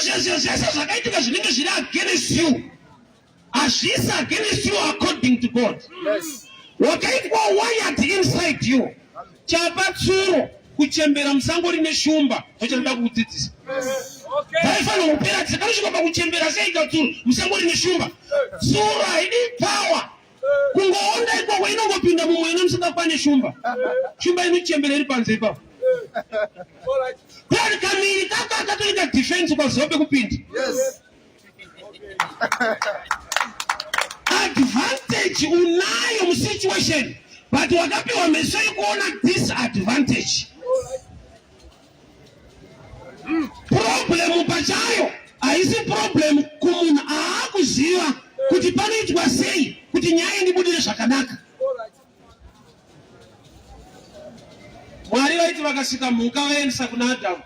Izvezvo zvese zvakaitika zvinenge zviri against you hazvisi against you according to God. Yes. Wakaitwa wired inside you. Chapa tsuro kuchembera musango rine shumba ndochanoda kukudzidzisa. Dzaifanira kupera dzakanosvika pakuchembera sei katsuro musango rine shumba. Tsuro haidi power. Kungoonda ikoko inongopinda mumwena musingakwane shumba. Shumba inochembera iri panze ipapo. Kani kamiri kako akatori ka defense ukaziva pekupinda. Yes. Advantage unayo musituation but wakapiwa meso ekuona disadvantage. Problem pachayo haisi problem kumunhu aakuziva kuti panoitwa sei kuti nyaya indibudire zvakanaka. Mwari vaiti vakasika mhuka vaendesa kuna Adhamu.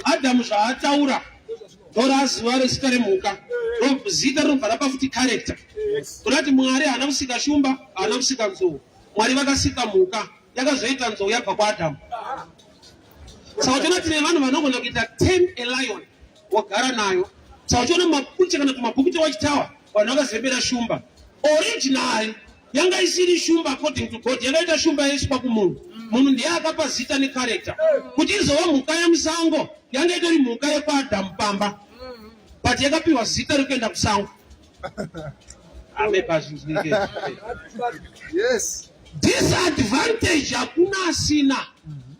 Adhamu zvaataura ndoraziva rezita remhuka zita rinobva rapa futi character. Kurati Mwari haana kusika shumba, haana kusika nzou. Mwari vakasika mhuka yakazoita nzou yabva kwaAdhamu. Saka uchiona tine vanhu vanogona kuita tame a lion wogara nayo. Saka uchiona mapuche kana tumabhuku tewachitawa vanhu vakazembera shumba. Original yanga isiri shumba according to God, yakaita shumba yaiswa kumunhu. Munhu ndiye akapa zita necharacter kuti izova mhuka yemusango, yanga itori mhuka yekwaAdhamu pamba, but yakapiwa zita rekuenda kusango. Amepazvinzwike. Yes. Disadvantage hakuna asina.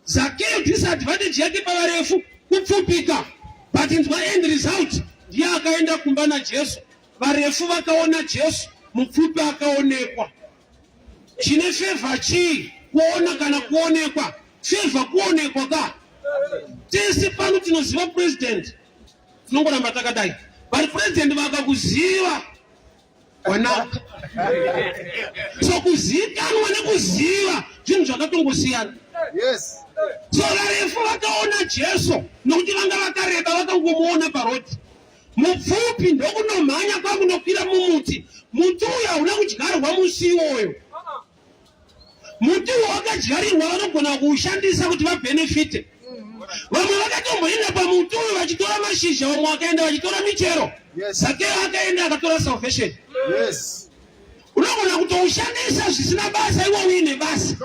Zakeyo disadvantage yake pavarefu kupfupika, but inzwa end result ndiye akaenda kumba naJesu. Varefu vakaona Jesu, mupfupi akaonekwa. Chine favor chii? Kuona kana kuonekwa? Favor kuonekwa ka. Tese pano tinoziva president, tinongoramba takadai, but president vakakuziva wanaka. So kuzikanwa nekuziva zvinhu zvakatongosiyana. Yes. So varefu vakaona Jesu nokuti vanga vakareba vakangomuona parodi. Mupfupi ndokunomhanya kwakunokwira mumuti. Muti uyu hauna kudyarwa musi iwoyo. Muti uyu wakadyarirwa vanogona kuushandisa kuti vabhenefite. Vamwe vakatomboenda pamuti uyu vachitora mashizha, vamwe vakaenda vachitora michero. Yes. Zakeo akaenda akatora salvation. Yes. Unogona kutoushandisa zvisina basa iwe uine basa.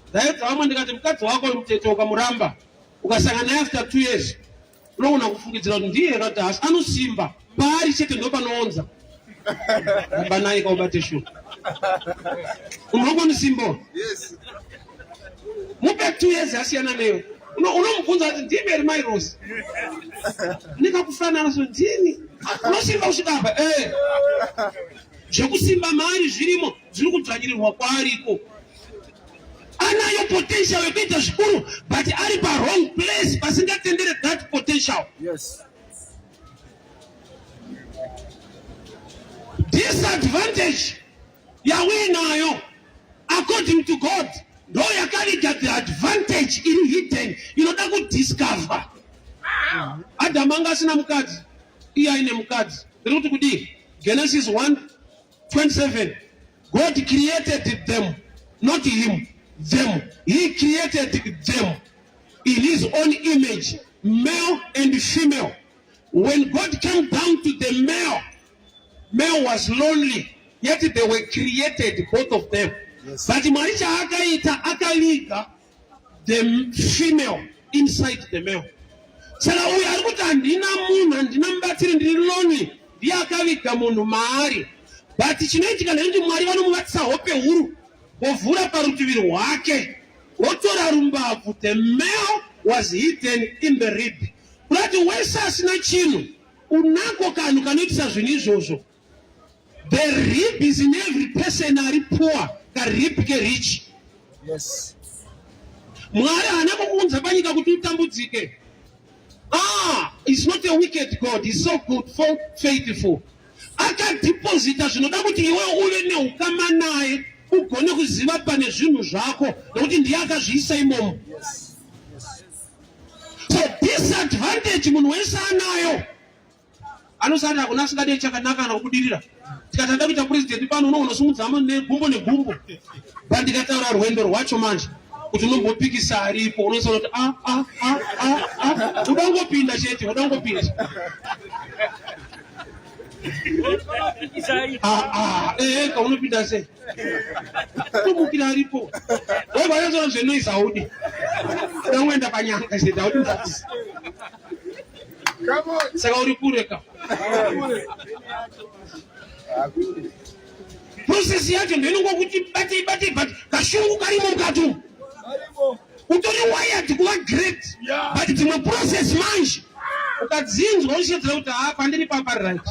Ndaedza vamwe ndikati mukadzi wako uyu mutete ukamuramba ukasangana naye after 2 years unogona kufungidzira kuti ndiye here asi anosimba paari chete ndopanoonza. Ramba naye kaubate shuwa. Unogona simba. Yes. Mupe 2 years asiyana newe. Unomubvunza kuti ndimi here mai Rose? Ndikakufanana so ndini. Unosimba kusvika apa eh. Zvekusimba maari zvirimo zviri kudzvanyirirwa kwaariko. Anayo potential yekuita zvikuru but ari pa wrong place pasingatendere that potential. Yes. Disadvantage yauinayo according to God ndo yakaviga the advantage iri hidden inoda kudiscover. Adamu anga asina mukadzi, iye aine mukadzi. Ndiri kuti kudii? Genesis 1:27 God created them, not him, them. He created them in his own image, male and female. When God came down to the male, male was lonely, yet they were created, both of them. Yes. But Mwari chaakaita akaviga the female inside the male. Saka uyu ari kuti handina munhu, handina mubatsiri, ndiri lonely, ndiye akaviga munhu maari. But chinoitika ndechekuti Mwari vanomuvatisa hope huru, vovhura parutivi rwake, votora rumbabvu. The male was hidden in the rib. Kurati wese asina chinhu, unako kanhu kanoitisa zvinhu izvozvo. The rib is in every person ari poor, karib kerich. Yes. Mwari haana kukuunza panyika kuti utambudzike. He's not a wicked God. He's so good, so faithful. Akadeposita zvinoda kuti iwe uve neukama naye ugone kuziva pane zvinhu zvako nekuti ndiye akazviisa imomo. Yes. Yes. So disadvantage munhu wese anayo. Anosati hakuna asingade chakanaka kana kubudirira. Tikati ada kuita president pano unoona unosimudza negumbo negumbo. But ndikataura rwendo rwacho manje kuti unombopikisa aripo unozoona kuti a a a a a. Udangopinda chete, udangopinda. Ah, ah, eh, kaunopinda sei? Tomukira aripo. Wobva wanyatsona zvenoise haudi. Udangoenda panyanga chete, haudi mufundisi. Saka uri kure ka. Process yacho ndoinongokuti batei batei but kashungu karimo mukati umu. Utori wired kuva great but dzimwe process manje ukadzinzwa uchiedzera kuti haa pandiri papa right.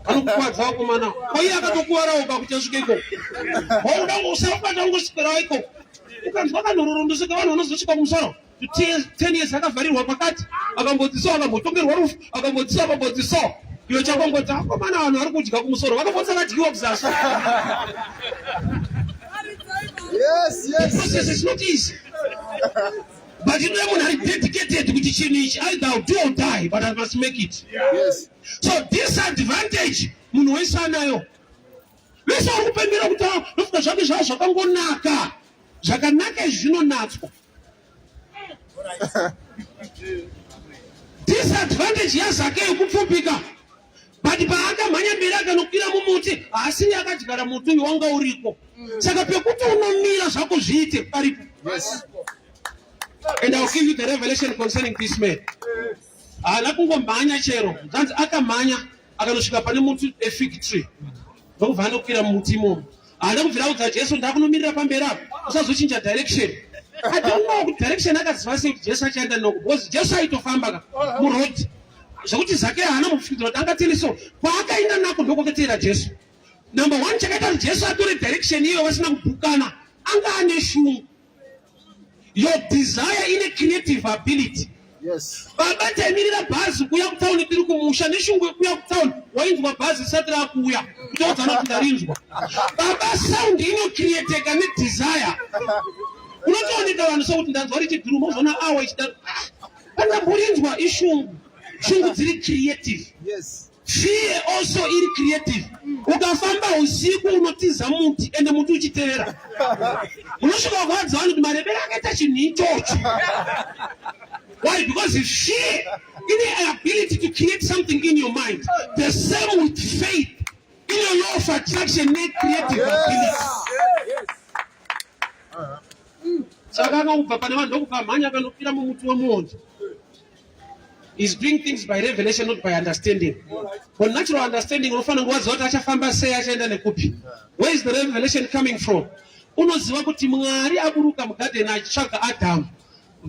Anokukwadza vakomana. Ko iye akatokuvarawo pakuti asvike ikoko. Wauda usabata ungoswerawo ikoko. Ukanzwa kanhororondo seka vanhu vanozosvika kumusoro. 10 years akavharirwa pakati akamboti so akambotongerwa rufu akamboti so akamboti so iwe chakongoti akomana vanhu vari kudya kumusoro vakapotsa vadyiwa kuzasi. Yes, yes. Process is not easy. But you know munhu ari dedicated kuti chinhu ichi either I'll do or die but I must make it. Yes. So disadvantage munhu wese anayo. Vese vari kupembera kuti ah, ndofunga zvake zvava zvakangonaka. Zvakanaka izvi zvinonatswa. Disadvantage yaZakeyo yekupfupika. But paakamhanya mberi akanokwira mumuti haasiri akadyara muti uyu wanga uriko. Saka pekuti unomira zvako zviite paripo. Yes. And I'll give you the revelation concerning this man. Haana kungomhanya chero. Zvanzi akamhanya akanosvika pane muti a fig tree. Ndokubva anokwira mumuti imomo. Haana kubvira audza Jesu ndakunomirira pamberi apo. Usazochinja direction. I don't know kuti direction akaziva sei kuti Jesu achaenda noko because Jesu aitofamba ka muroad. Zvekuti Zakeyo haana mukufungidzira kuti angatini so. Kwaakaenda nako ndokwakateera Jesu. Number one chakaita kuti Jesu atore direction iyo vasina kubhukana anga ane shungu. Your desire ine creative ability. Yes. Baba taimirira bhazi kuuya kutauni tiri kumusha neshungu yekuuya kutauni wainzwa bhazi risati rakuuya kutoudzana kuti ndarinzwa. Baba sound inocreateka nedesire. Unotooneka vanhu sokuti ndanzwa richidhuruma uzoona awa ichidaro. Pandamborinzwa ishungu. Shungu dziri creative. Yes. Fear also iri creative. Ukafamba usiku unotiza muti ende muti uchitevera. Unosvika wakwadza vanhu kuti marebero akaita chinhu ichocho. Why? Because fear ine ability to create something in your mind. The same with faith. Ine law of attraction ne creative ability. Saka akangobva pane vanhu ndokubva mhanya akanopira mumuti wemuonde. He's doing things by revelation not by understanding. For natural understanding unofanira kuwaziva kuti achafamba sei achaenda nekupi. Where is the revelation coming from? Unoziva kuti Mwari aburuka mugadheni achitsvaga Adhamu.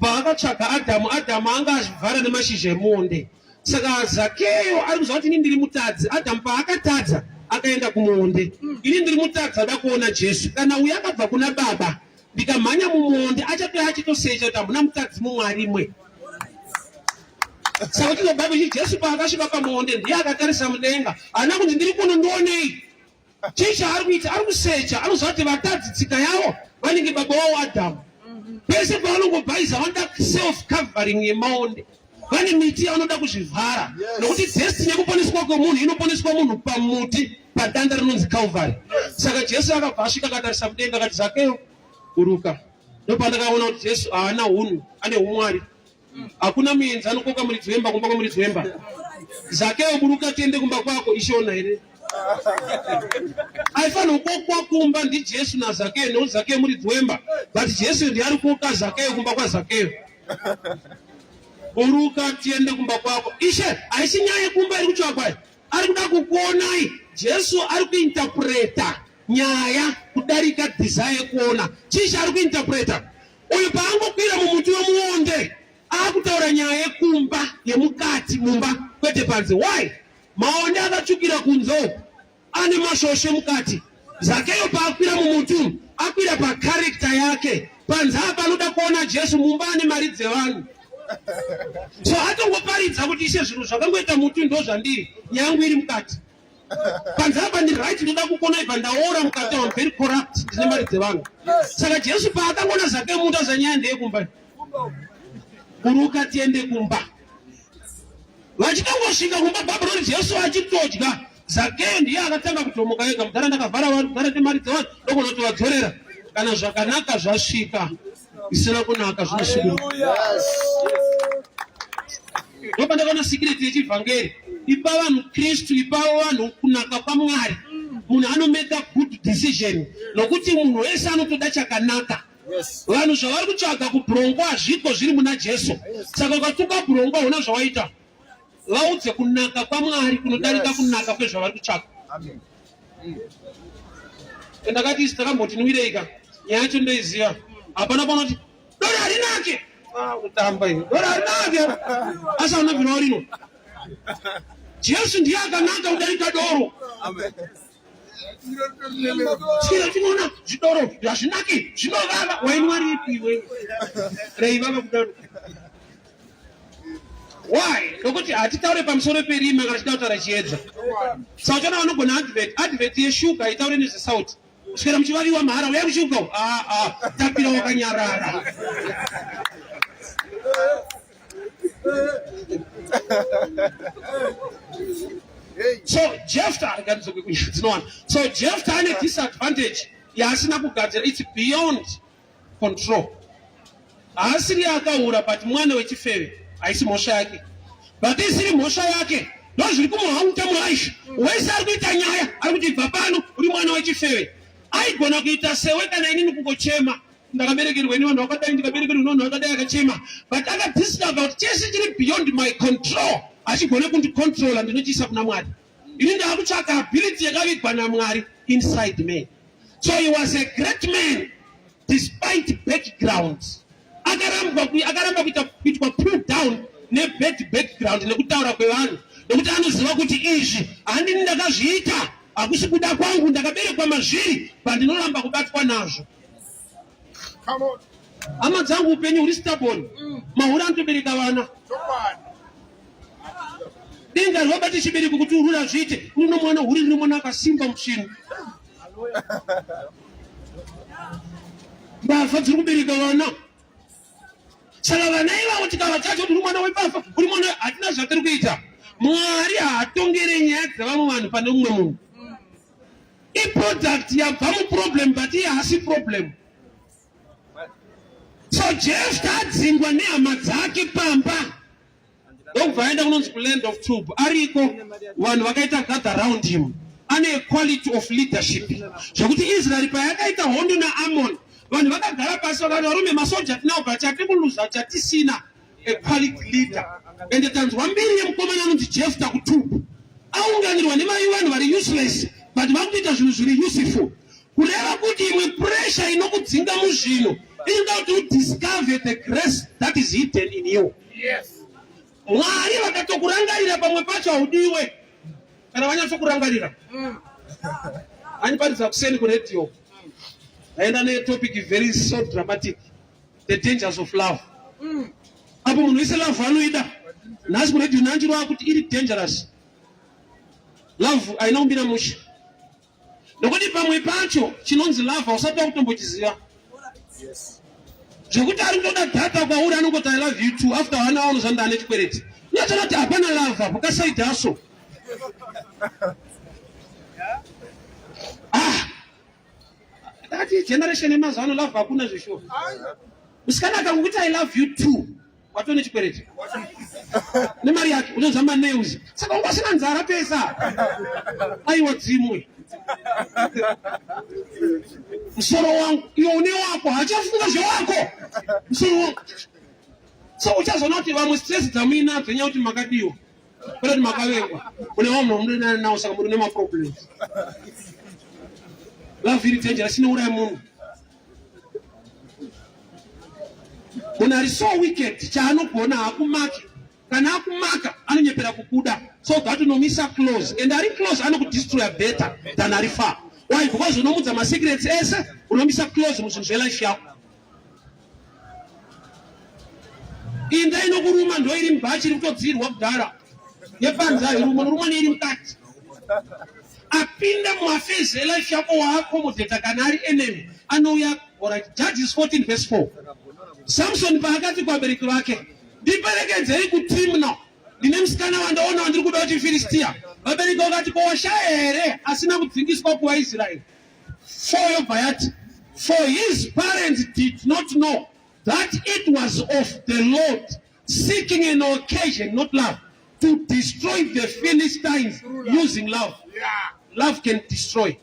Paakatsvaga Adhamu, Adhamu anga achivhara nemashizha emuonde. Saka Zakeyo ari kuziva kuti ini ndiri mutadzi. Adhamu paakatadza akaenda kumuonde. Ini ndiri mutadzi ada kuona Jesu. Kana uyu akabva kuna baba ndikamhanya mumuonde achatouya achitosecha kuti hamuna mutadzi mumwe arimwe. Saka kuti Bible ichi Jesu paakasvika pamuonde ndiye akatarisa mudenga. Haana kunzi ndiri kuno ndionei. Chii chaari kuita? Ari kusecha. Anoziva kuti vatadzi tsika yavo vanenge baba wavo Adhamu. Pese pavanongobhaiza vanoda self covering yemaonde. Vane miti yavanoda kuzvivhara. Nokuti destiny yekuponeswa kwemunhu inoponeswa munhu pamuti padanda rinonzi Calvary. Saka Jesu akabva asvika akatarisa mudenga akati Zakeyo buruka. Ndopandakaona kuti Jesu haana hunhu, ane humwari. Hakuna muenzi anokoka muridzi wemba kumba kwemuridzi wemba. Zakeyo buruka tiende kumba kwako ishona here? Aifanira kukokwa kumba ndiJesu naZakeyo nekuti Zakeyo muridzi wemba. But Jesu ndiye ari kukoka Zakeyo kumba kwaZakeyo. Buruka tiende kumba kwako. Ishe, haisi nyaya yekumba iri kutsvakwa. Ari kuda kukuonai. Jesu ari kuinterpreta nyaya kudarika desire yekuona. Chii chaari kuinterpreta? Uyu paangokwira mumuti wemuonde akutaura nyaya yekumba yemukati mumba kwete panze. Why? Maonde akatsvukira kunze uku ane mashoshe mukati. Zakeyo paakwira mumuti umu akwira pakarekta yake. Panze apa anoda kuona Jesu mumba ane mari dzevanhu. So atongoparidza kuti ishe zvinhu zvakangoita muti ndo zvandiri nyaya yangu iri mukati. Panze apa ndiri right ndoda kukona ibva ndaora mukati I'm very corrupt ndine mari dzevanhu. Saka Jesu paakangona Zakeyo muti aza nyaya ndeyekumba. Buruka tiende kumba. Vachitongosvika kumba Bhabhironi Jesu achitodya. Zakeyo ndiye akatanga kutomuka ega mudhara ndakavhara vanhu mudhara nemari dzevanhu ndokunotovadzorera kana zvakanaka zvasvika. Isina kunaka zvinosviburuka. Yes. Ndopandakaona secret yechivhangeri. Ipa vanhu Kristu, ipa vanhu kunaka kwaMwari. Munhu anomeka good decision nokuti munhu wese anotoda chakanaka. Yes. Vanhu zvavari kutsvaga kubhurongwa hazviko zviri muna Jesu. Saka ukatuka bhurongwa huna zvawaita. Vaudze kunaka kwaMwari kunodarika Yes. kunaka kwezvavari kutsvaga. Amen. Ndakati isu takamboti nwireika nyaya yacho ndoiziva. Hapana panoti doro harinake. Ah, kutamba iwe. Doro harinake. Asi hauna bvira rino. Jesu ndiye akanaka kudarika doro. Amen. Chiro tinoona zvidoro hazvinaki zvinovava. Wainwa ripi iwe? Reivava kudaro. Why? Nokuti hatitaure pamusoro perima kana tichida kutaura chiedza. Saka uchaona vanogona advert, advert yeshuga itaure nezvesauti. Kuswera muchivaviwa mahara, uya kushuga uko. Ah, ah, tapira wakanyarara. Hey. So Jephthah, ngandidzoke kunyaya dzinowana. So Jephthah ane disadvantage yaasina kugadzira. It's beyond control. Haasiri akaura but mwana wechifeve haisi mhosva yake. But isiri mhosva yake ndozviri kumuhaunta mulife. Wese ari kuita nyaya ari kuti ibva pano uri mwana wechifeve. Aigona kuita sewe kana inini kungochema ndakaberekerwa ini vanhu vakadai ndikaberekerwa ini vanhu vakadai akachema but akadiscover kuti chese chiri beyond my control hachigone kundicontrola ndinochiisa kuna Mwari. Ini ndakutsvaka ability yakavigwa naMwari inside me. So he was a great man despite background. Akaramba akaramba kuita kuitwa pull down nebad background nekutaura kwevanhu nekuti anoziva kuti izvi handini ndakazviita hakusi kuda kwangu ndakaberekwa mazviri but ndinoramba kubatwa nazvo. Come on. Hama dzangu upenyu huri stubborn. Mahure anotobereka vana. Chokwadi. Denga rwabate chibereko kuti urura zviite. Uno mwana huri rino mwana akasimba musvinu. Mbavha dziri kubereka vana. Saka vana ivavo tikavachacha kuti uri mwana wembavha, uri mwana hatina zvatiri kuita. Mwari haatongere nyaya dzevamwe vanhu pane mumwe munhu. Iproduct yabva muproblem but iye haasi problem. So Jephthah adzingwa nehama dzake pamba ndokubva aenda kunonzi kuland of Tub. Ariko vanhu vakaita gather round him, ane quality of leadership zvekuti Israeri payakaita hondo naAmon vanhu vakagara pasi vakati varume masoja tinawo but chatiri kuluza chatisina a quality leader. Ende tanzwa mbiri yemukomana anonzi Jephthah kuTub aunganirwa nevai vanhu vari useless but vakutoita zvinhu zviri useful. Kureva kuti imwe pressure inokudzinga muzvinhu inoda kuti udiscover the grace that is hidden in you. Yes. Mwari vakatokurangarira pamwe pacho haudiwe kana vanyatsokurangarira. Andiparidza kuseni kuredio ndaenda netopic very so dramatic, the dangers of love. Apo munhu wese love anoida nhasi kuredio nanjirwa kuti iri dangerous love haina kumbira mushe nokuti pamwe pacho chinonzi love hausati wakutombochiziva. Yes. Zvekuti ari kutoda data kwauri anongoti I love you too after 1 hour unozvanda ane chikwereti. Unotoona kuti hapana love apo kasaidi aso. Ah, ndakati generation yemazuva ano love hakuna zveshuwa. Musikana akangokuti I love you too watone chikwereti nemari yake unonzwa manails saka unga usina nzara pesa aiwa dzimwe musoro wangu iwe une wako hachafunga zvewako musoro wangu. So uchazoona kuti vamwe stress dzamuinadzo inyaya kuti makadiwa kwete kuti makavengwa mune vamwe vamunodanana nawo saka muri nemaproblems. Love iri dangerous inouraya munhu. Munhu ari so wicked chaanogona haakumaki. Kana akumaka anonyepera kukuda so that unomisa close and ari close anokudestroya better than ari far. Why? Because unomudza masecrets ese, unomisa close muzvinhu zvelife yako. Inda inokuruma ndo iri mubhachi iri kutodziirwa kudhara yepanze hairuma, unorumwa neiri mukati. Apinda mumafezi elife yako waakomodheta kana ari enemy anouya. Alright, Judges 14 verse 4. Samson paakati kuvabereki vake, ndiperekedzei kuTimna, ndine musikana wandaona wandiri kuda wechiFiristia. Vabereki vakati, ko washaya here asina kudzingiswa kuvaIsraeri? 4 yobva yati, for his parents did not know. that it was of the Lord seeking an occasion, not love, to destroy the Philistines using love. Love can destroy.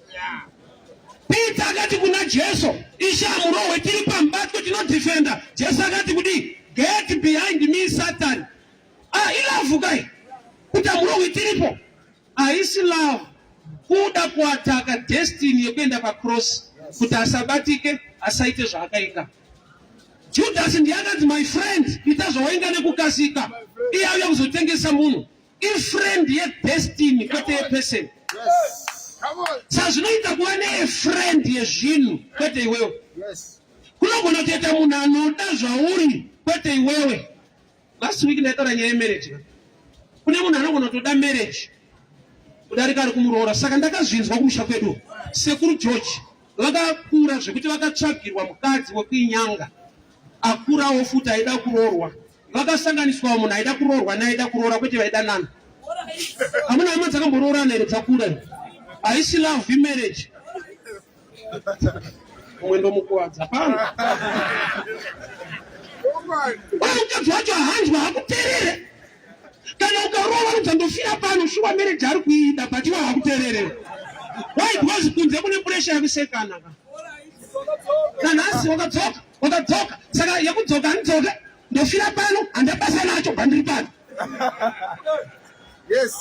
Peter akati kuna Jesu, Ishe amurohwe tiri pambatyo tinodefenda. Jesu akati kudii? Get behind me Satan. Ah, ilove kai. Kuti amurohwe tiripo. Haisi love kuda kuataka destiny yekuenda pacross kuti asabatike asaite zvaakaita. Judas ndiye akanzi my friend ita zvawainga nekukasika. Iye auya kuzotengesa munhu. Ifriend yedestiny kwete yeperson. Saka zvinoita kuva nefriend yezvinhu kwete iwewe. Kunogona kutoita munhu anoda zvauri kwete iwewe. Last week ndaitaura nyaya yemarriage. Kune munhu anogona kutoda marriage kudarika ari kumuroora. Saka ndakazvinzwa kumusha kwedu. Sekuru George vakakura zvekuti vakatsvagirwa mukadzi wekuinyanga akurawo futi aida kuroorwa. Vakasanganiswawo munhu aida kuroorwa neaida kuroora kwete vaidanana. Hamuna hama dzakamboroorana here dzakura? Haisi love marriage. Mumwe ndomukuwadza pano. Uye mukadzi wacho haanzwa hakuterere. Kana ukarova unobva ndofira pano shuwa marriage ari kuida but iwe hakuterere. Why? Because kunze kune pressure yekusekana ka. Nanhasi wakadzoka wakadzoka saka yekudzoka handidzoke ndofira pano handabasa nacho bandiri pano. Yes.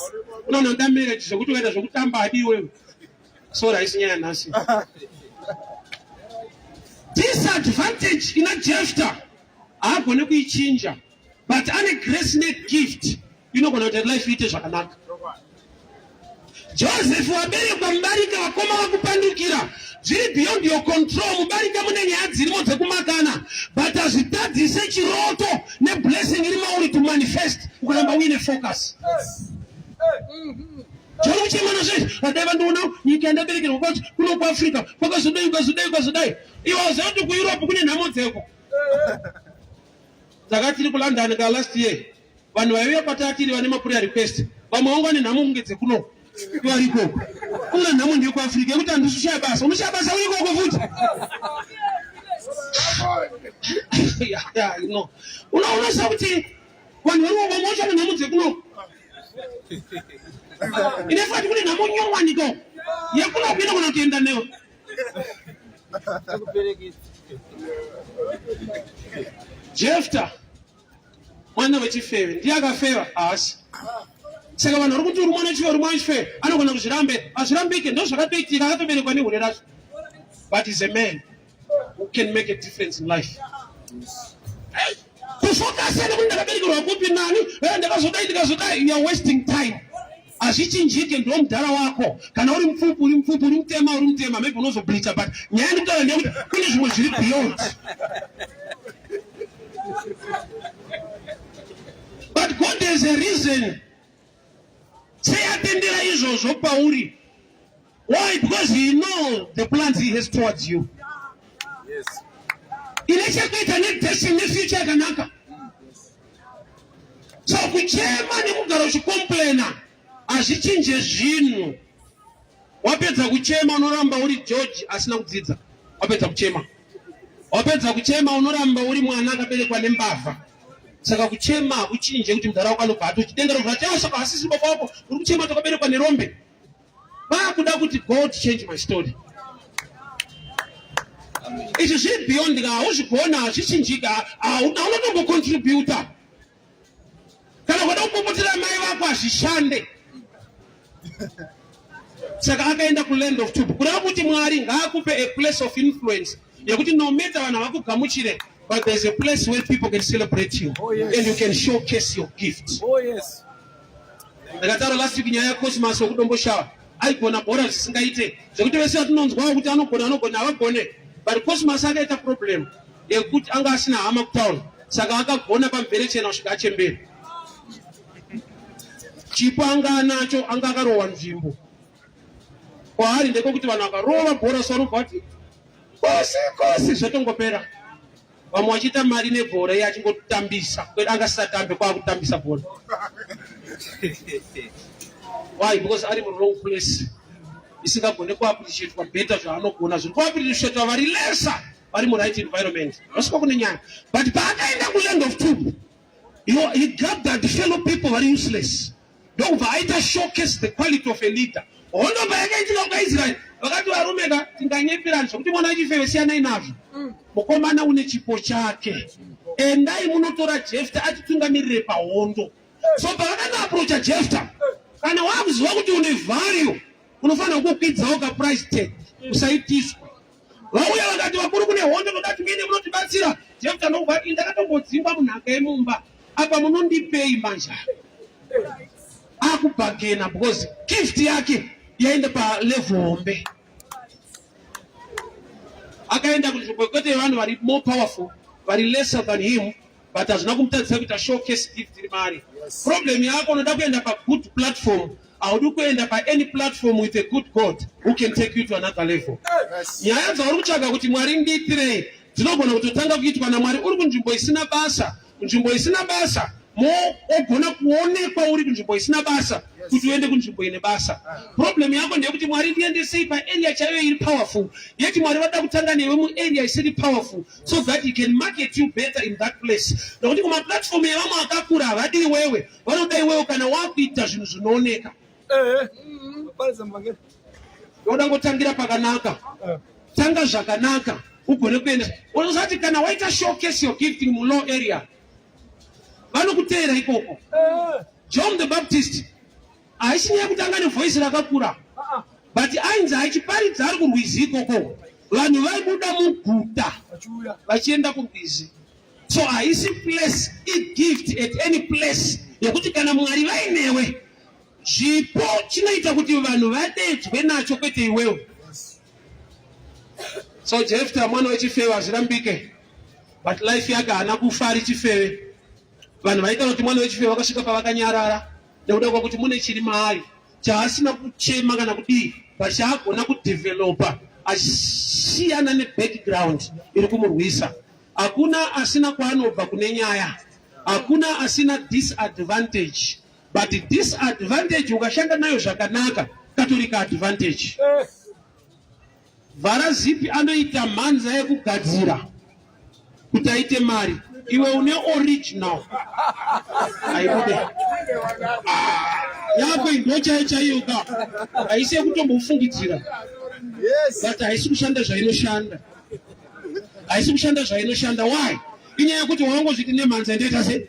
Unoona nda marriage zvekuti ukaita zvekutamba hadi iwewe. Sorry, haisi nyaya nhasi. Disadvantage ina Jefta haagone kuichinja but ane grace negift inogona kuti life iite zvakanaka. Joseph waberekwa mubarika, vakoma vakupandukira, zviri beyond your control. Mubarika mune nyaya dzirimo dzekumakana, but hazvitadzise chiroto neblessing iri mauri to manifest ukaramba uine focus. Chari kuchema nazvo vadai vandiona nyika yandaberekerwa kwacho kuno kuAfrica kwakazodai kwazodai kwazodai. Iwe uziva kuti kuEurope kune nhamo dzeko. Taka tiri kuLondon ka last year vanhu vaiuya kwatatiri vane maprayer request vamwe vangu vane nhamo kunge dzekuno vari ikoko. Kuna nhamo ndiyo kuAfrica yekuti handisi kushaya basa unoshaya basa uri ikoko futi. Yeah, you know. Unoona kuti vanhu vari vamwe vacho vane nhamo dzekuno ine fati kune nhamo nyowani ko yekuno kuinogona kutoenda newe Jefta mwana wechifeve ndiye akafeva haasi saka vanhu vari kuti uri mwana wechifeve uri mwana wechifeve anogona kuzvirambe hazvirambike ndo zvakatoitika akatoberekwa nehure racho but is a man who can make a difference in life kufokasa nekuti ndakaberekerwa kupi nani eh, ndakazodai ndikazodai you are wasting time hazvichinjike ndiwo mudhara wako kana uri mupfupi uri mupfupi uri mutema uri mutema maybe unozobleacha but nyaya ndikutaura ndeyekuti kune zvimwe zviri beyond but god has a reason sei atendera izvozvo pauri Why? Because he know the plans he has towards you. Yes. Ine chekuita nedestiny nefuture yakanaka. So kuchema nekugara uchicomplaina hazvichinje zvinhu. Wapedza kuchema unoramba uri George asina kudzidza. Wapedza kuchema. Wapedza kuchema unoramba uri mwana akaberekwa nembavha. Saka kuchema hakuchinje kuti mudhara wako anobva atochi denga robva rati saka hasisi baba wako uri kuchema takaberekwa nerombe. Vakuda kuti God change my story. Izvi zviri beyond ka hauzvigona hazvichinjika hauna unotombocontributa kana kuda kupopotera mai vako hazvishande saka akaenda kuland of tube kureva kuti mwari ngaakupe a place of influence yekuti no matter vanhu havakugamuchire but there's a place where people can celebrate you Oh, yes. and you can showcase your gift Oh, yes. Ndakataura last week nyaya yaCosmas wekuDomboshawa aigona bhora zvisingaite zvekuti vese vatinonzwawo kuti anogona anogona havagone but Cosmas akaita problem yekuti anga asina hama kutown saka akagona pamverechena kusvika achembera chipo anga anacho anga akarohwa nzvimbo kwaari ndekwekuti vanhu vakarova bhora so vanobva vati kosi kosi zvatongopera vamwe vachiita mari nebhora iye achingotambisa kwete angasisatambe kwakutambisa bhora why because ari muwrong place isingagone kuappreciatwa better zvaanogona zviri kuappreciatwa vari lesa. vari muright environment vasvika kune nyaya. But paakaenda kuland of tomb, he gathered fellow people vari useless, ndokubva aita showcase the quality of a leader. Hondo payakaitika kukaIsraeri, vakati, "Varume ka, tinganyepirani zvokuti mwana wechifeve, siyanai nazvo. Mukomana une chipo chake, endai munotora Jefta atitungamirire pahondo." So pavakanoapproacha Jefta, kana wakuziva kuti une value, unofanira kukwidzawo kaprice tag, usaitiswa. Vauya vakati, "Vakuru, kune hondo, toda tingende munotibatsira." Jefta ndokubva ati, "Ndakatombodzingwa munhaka yemumba apa, munondipei manje?" Akubargaina because gift yake yaenda palevel hombe. Akaenda kunzvimbo kwete yevanhu vari more powerful, vari lesser than him, but hazvina kumutadzisa kuita showcase gift iri mari. Problem yako, unoda kuenda pagood platform, haudi kuenda paany platform with a good God who can take you to another level. Nyaya dzauri kutsvaga kuti Mwari ndiitirei dzinogona kutotanga kuitwa naMwari uri kunzvimbo isina basa. Kunzvimbo isina basa ogona kuonekwa uri kunzvimbo isina basa kuti uende kunzvimbo ine basa. Problem yako ndeyekuti, "Mwari ndiendesei paarea chaiyo iri powerful," yeti Mwari vada kutanga newe muarea isiri powerful so that he can market you better in that place, nokuti kumaplatform evamwe akakura havadi iwewe, vanoda iwewe kana wakuita zvinhu zvinooneka. Ndoda ngotangira pakanaka. Tanga zvakanaka ugone kuenda. Unozati kana waita showcase your gifting mulow area, vanokuteera ikoko. John the Baptist haisi nyaya yekuti anga nevoice rakakura, but ainzi achiparidza ari kurwizi ikoko, vanhu vaibuda muguta vachienda kurwizi. So haisi place, igift at any place yekuti kana Mwari vainewe, zvipo chinoita kuti vanhu vadedzwe nacho, kwete iwewe. So Jefta mwana wechifeve, hazvirambike, but life yake haana kufa ari chifeve. Vanhu vaitaura kuti mwana wechifeve vakasvika pavakanyarara nekuda kwakuti mune chiri maari chaasina kuchema kana kudii, but chaagona kudevelopa achisiyana nebackground iri kumurwisa. Hakuna asina kwaanobva kune nyaya, hakuna asina disadvantage, but disadvantage ukashanda nayo zvakanaka katorika advantage. Vharazipi anoita mhanza yekugadzira kuti aite mari, iwe une original aibude. Yako ndo chaiyo chaiyo ka, haisi yekutombofungidzira. But haisi kushanda zvainoshanda, haisi kushanda zvainoshanda. Why? Inyaya yekuti wangozviti nemhanza ndoita sei.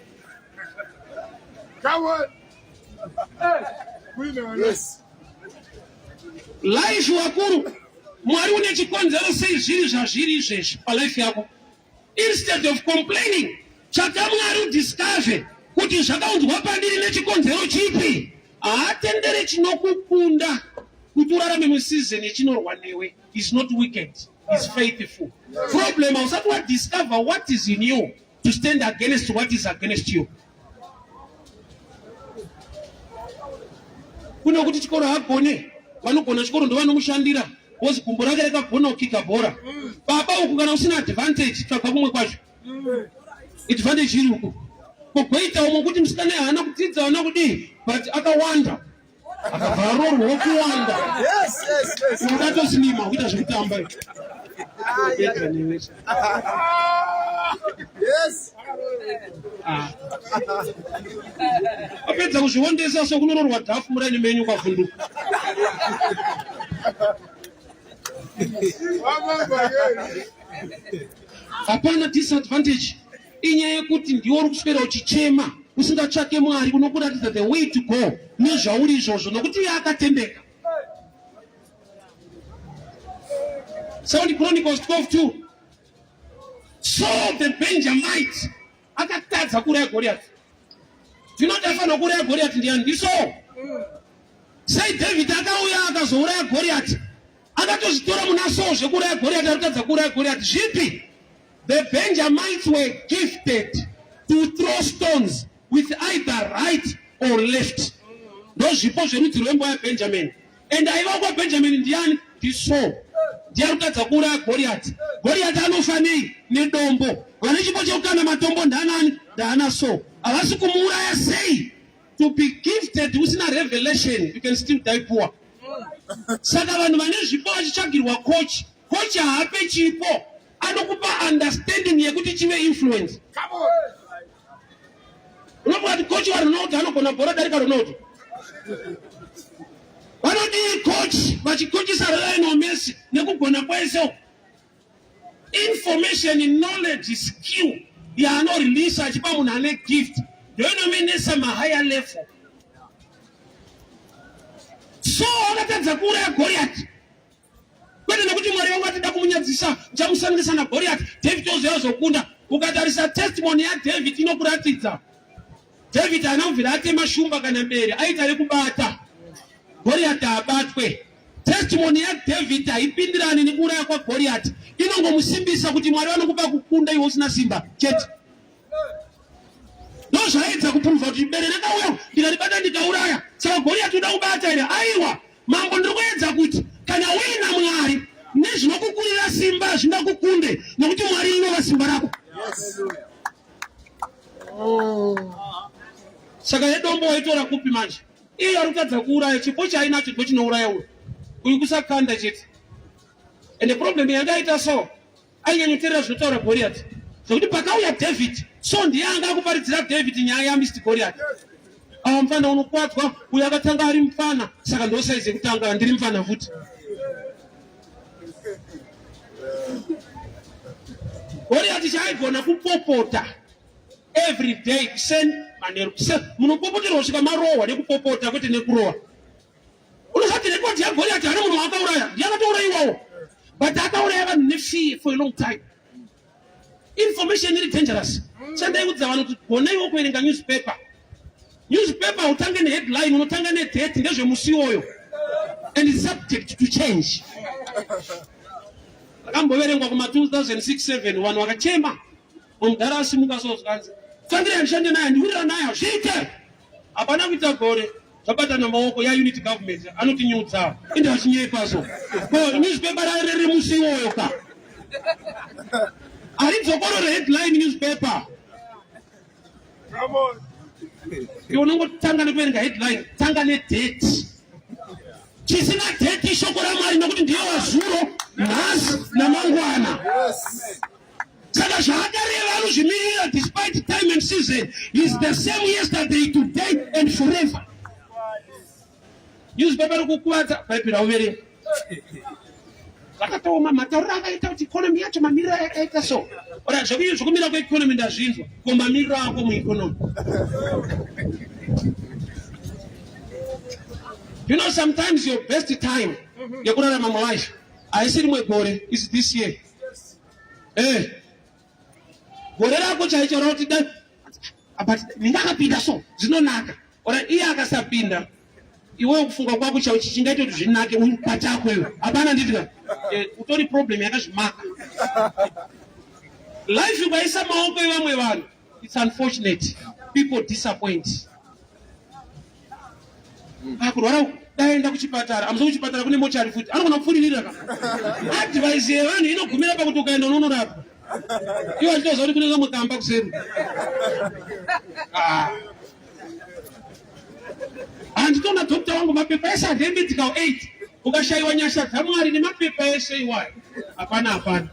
Come on. Yes. Life, wakuru, Mwari une chikonzero sei zviri zvazviri izvezvi palife yako. Instead of complaining, tsvaka Mwari udiscover kuti zvakaunzwa pandiri nechikonzero chipi. Haatendere chinokukunda kuti urarame museason yechinorwa newe. Is not wicked, is faithful. Problem, hausati wadiscover what is in you to stand against what is against you. Kune kuti chikoro hagone, vanogona chikoro ndovanomushandira, because gumbo rake rakagona kukika bhora. Baba, uku kana usina advantage, tsvaga kumwe kwacho. Advantage iri uku, kugoita umwe kuti musikana haana kudzidza, haana kudii, but akawanda, akabva arorwawo kuwanda. Ungatosnima kuita zvekutamba. Pedza newe. Ah. Apedza kuzviondesa sokunororwa dhafu muraini menyu ukavhunduka. Vamambangeri. Hapana disadvantage, inyaya yekuti ndiwe uri kuswera uchichema usingatsvake Mwari unokuratidza the way to go nezvauri izvozvo, nokuti iye akatendeka. Second Chronicles 12:2. So the Benjamite akatadza kuuraya Goliath. Tinoti afanira kuuraya Goliath ndiani? NdiSaul. Sei David akauya akazouraya Goliath? Akatozvitora muna Saul zvekuuraya Goliath, arikutadza kuuraya Goliath zvipi? The Benjamites were gifted to throw stones with either right or left. Ndozvipo zverudzi rwemba yaBenjamin, and aiva kwaBenjamin ndiani? NdiSaul. Ndiye arikutadza kuuraya Goliath. Goliath anofa nei? Nedombo. Vane chipo chekukanda matombo ndanani? Ndaana Saul. Havasi kumuuraya sei? To be gifted usina revelation, you can still die poor. Saka vanhu vane zvipo vachitsvagirwa coach, coach haape chipo. Anokupa understanding yekuti chive influence. Unofunga kuti coach waRonaldo anogona bhora darika Ronaldo? Vanodii coach vachikochisa Lionel Messi nekugona kwese? Information, knowledge, skill yaanorelease achipa munhu ane gift ndoinomenesa mahigher level. So akatadza kuuraya Goliath kwete nekuti Mwari vangu atida kumunyadzisa, ndichamusanganisa naGoliath. David ozoya ozokunda. Ukatarisa testimony yaDavid inokuratidza David haana kubvira atema shumba kana bere, aita rekubata Goliath abatwe. Testimony yaDavid haipindirani nekuuraya kwaGoliath, inongomusimbisa kuti Mwari vanokupa kukunda iwe usina simba chete. Ndozvaedza kuprova kuti bere rakauya ndikaribata ndikauraya, saka Goliath uda kubata here? Aiwa, mambo, ndiri kuedza kuti kana uina Mwari nezvinokukurira simba hazvingakukunde nekuti Mwari inova simba rako. Yes. Saka yedombo waitora kupi manje? Iye ari kutadza kuuraya chipo chaainacho ndo chinouraya uyu. Uyu kusakanda chete. Ende problem yanga aita so ainyanyoteerera zvinotaura Goliath. Zvekuti pakauya David, so ndiye anga akuparidzira David nyaya yaMr Goliath. Awa mfana unokwadzwa, uyu akatanga ari mfana, saka ndo size yekutanga ndiri mfana futi. Goliath chaaigona kupopota every day kuseni manheru kuseni munopopoterwa kusvika marohwa nekupopota kwete nekurohwa. Unozati rekodi yaGoliath haana munhu waakauraya, ndiye akatourayiwawo, but akauraya vanhu nefear for a long time. Information iri dangerous. Chandaiudza vanhu kuti gonaiwo kuverenga newspaper. Newspaper hautange neheadline, unotanga nedate, ndezvemusi iwoyo and it's subject to change. Akamboverengwa kuma 2006-7 vanhu vakachema, mudhara asimuka so zvikanzi tsvangirai handishande naye, handiwirirana naye, hazviite. Hapana kuita gore zvabatana maoko ya unity government anotinyudza ende achinyepa so ko newspaper rari remusi iwoyo ka haridzokorore headline newspaper. Come on. Iwe unongotanga nekuverenga headline, tanga nedate. Chisina date ishoko raMwari nokuti ndiye wazuro, nhasi namangwana. Yes. Saka zvaakareva anozvimirira despite time and season. He is the same yesterday, today and forever. Newspaper rikukuvadza, Bhaibheri hauverengi. Zvakatooma matauriro akaita kuti economy yacho mamiriro ayakaita so. Ora zvekumira kweeconomy ndazvinzwa, ko mamiriro ako mueconomy. You know sometimes your best time yekurarama mulife haisi rimwe gore, is this year. Eh. Gore rako chaicho rauti dai but ndingakapinda so zvinonaka. Ora iye akasapinda iwewe kufunga kwako chaicho chingaita kuti zvinake pachako iwe. Hapana nditi ka. Eh, utori problem yakazvimaka. Life ukaisa maoko evamwe vanhu it's unfortunate people disappoint. Akurwara uku dai enda kuchipatara amuzo kuchipatara kune mochari futi anogona kupfuririra ka advice yevanhu inogumira pakuti ukaenda unonorapwa iwo achitoziva kuti kune kamwe kamba kuseri. Ah. Handitoona doctor wangu mapepa ese handemedical aid ukashayiwa nyasha dzaMwari nemapepa ese iwayo hapana hapana.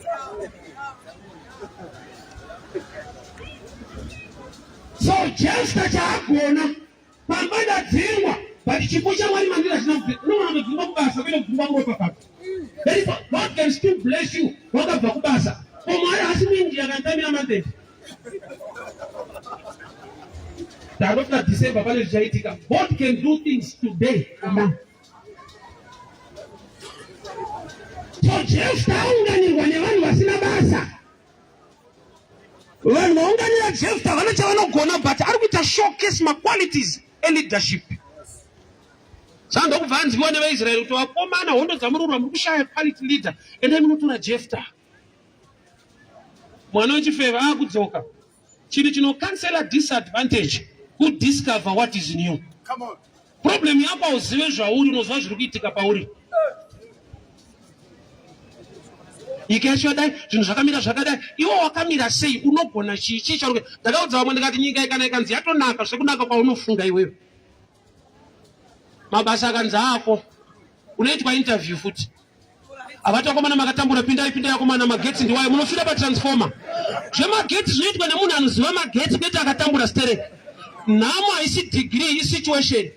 So Jefta chaagona pamba ndadzingwa but chipo chaMwari mandiri hachina kubvira. Unoona kudzingwa kubasa kwete kudzingwa muropa papo. Therefore God can still bless you wakabva kubasa. Ko Mwari haasi muinjira kana tamira month. Ndakosvika December pane zvichaitika. God can do things today. Amen. So Jefta aunganirwa nevanhu vasina basa. Vanhu vaunganira Jefta vane chavanogona but ari kuita showcase maqualities eleadership. Saka ndokubva anzwiwa nevaIsraeri kuti vakomana hondo dzamururwa muri kushaya quality leader, endai munotora Jefta. Mwana wechifeve akudzoka. Chinhu chinocancela disadvantage kudiscover what is new. Come on. Problem yako hauzive zvauri, unoziva zviri kuitika pauri. Nyika yacho yadai, zvinhu zvakamira zvakadai, iwe wakamira sei? Unogona chii chii chauri? Ndakaudza vamwe ndikati nyika kana ikanzi yatonaka zvekunaka kwaunofunga iwewe, mabasa akanzi ako, unoitwa interview futi. Havati vakomana makatambura, pindai pindai vakomana, magetsi ndiwayo, munofira patransformer. Zvemagetsi zvinoitwa nemunhu anoziva magetsi kwete akatambura stereki. Nhamo haisi degree, isituation.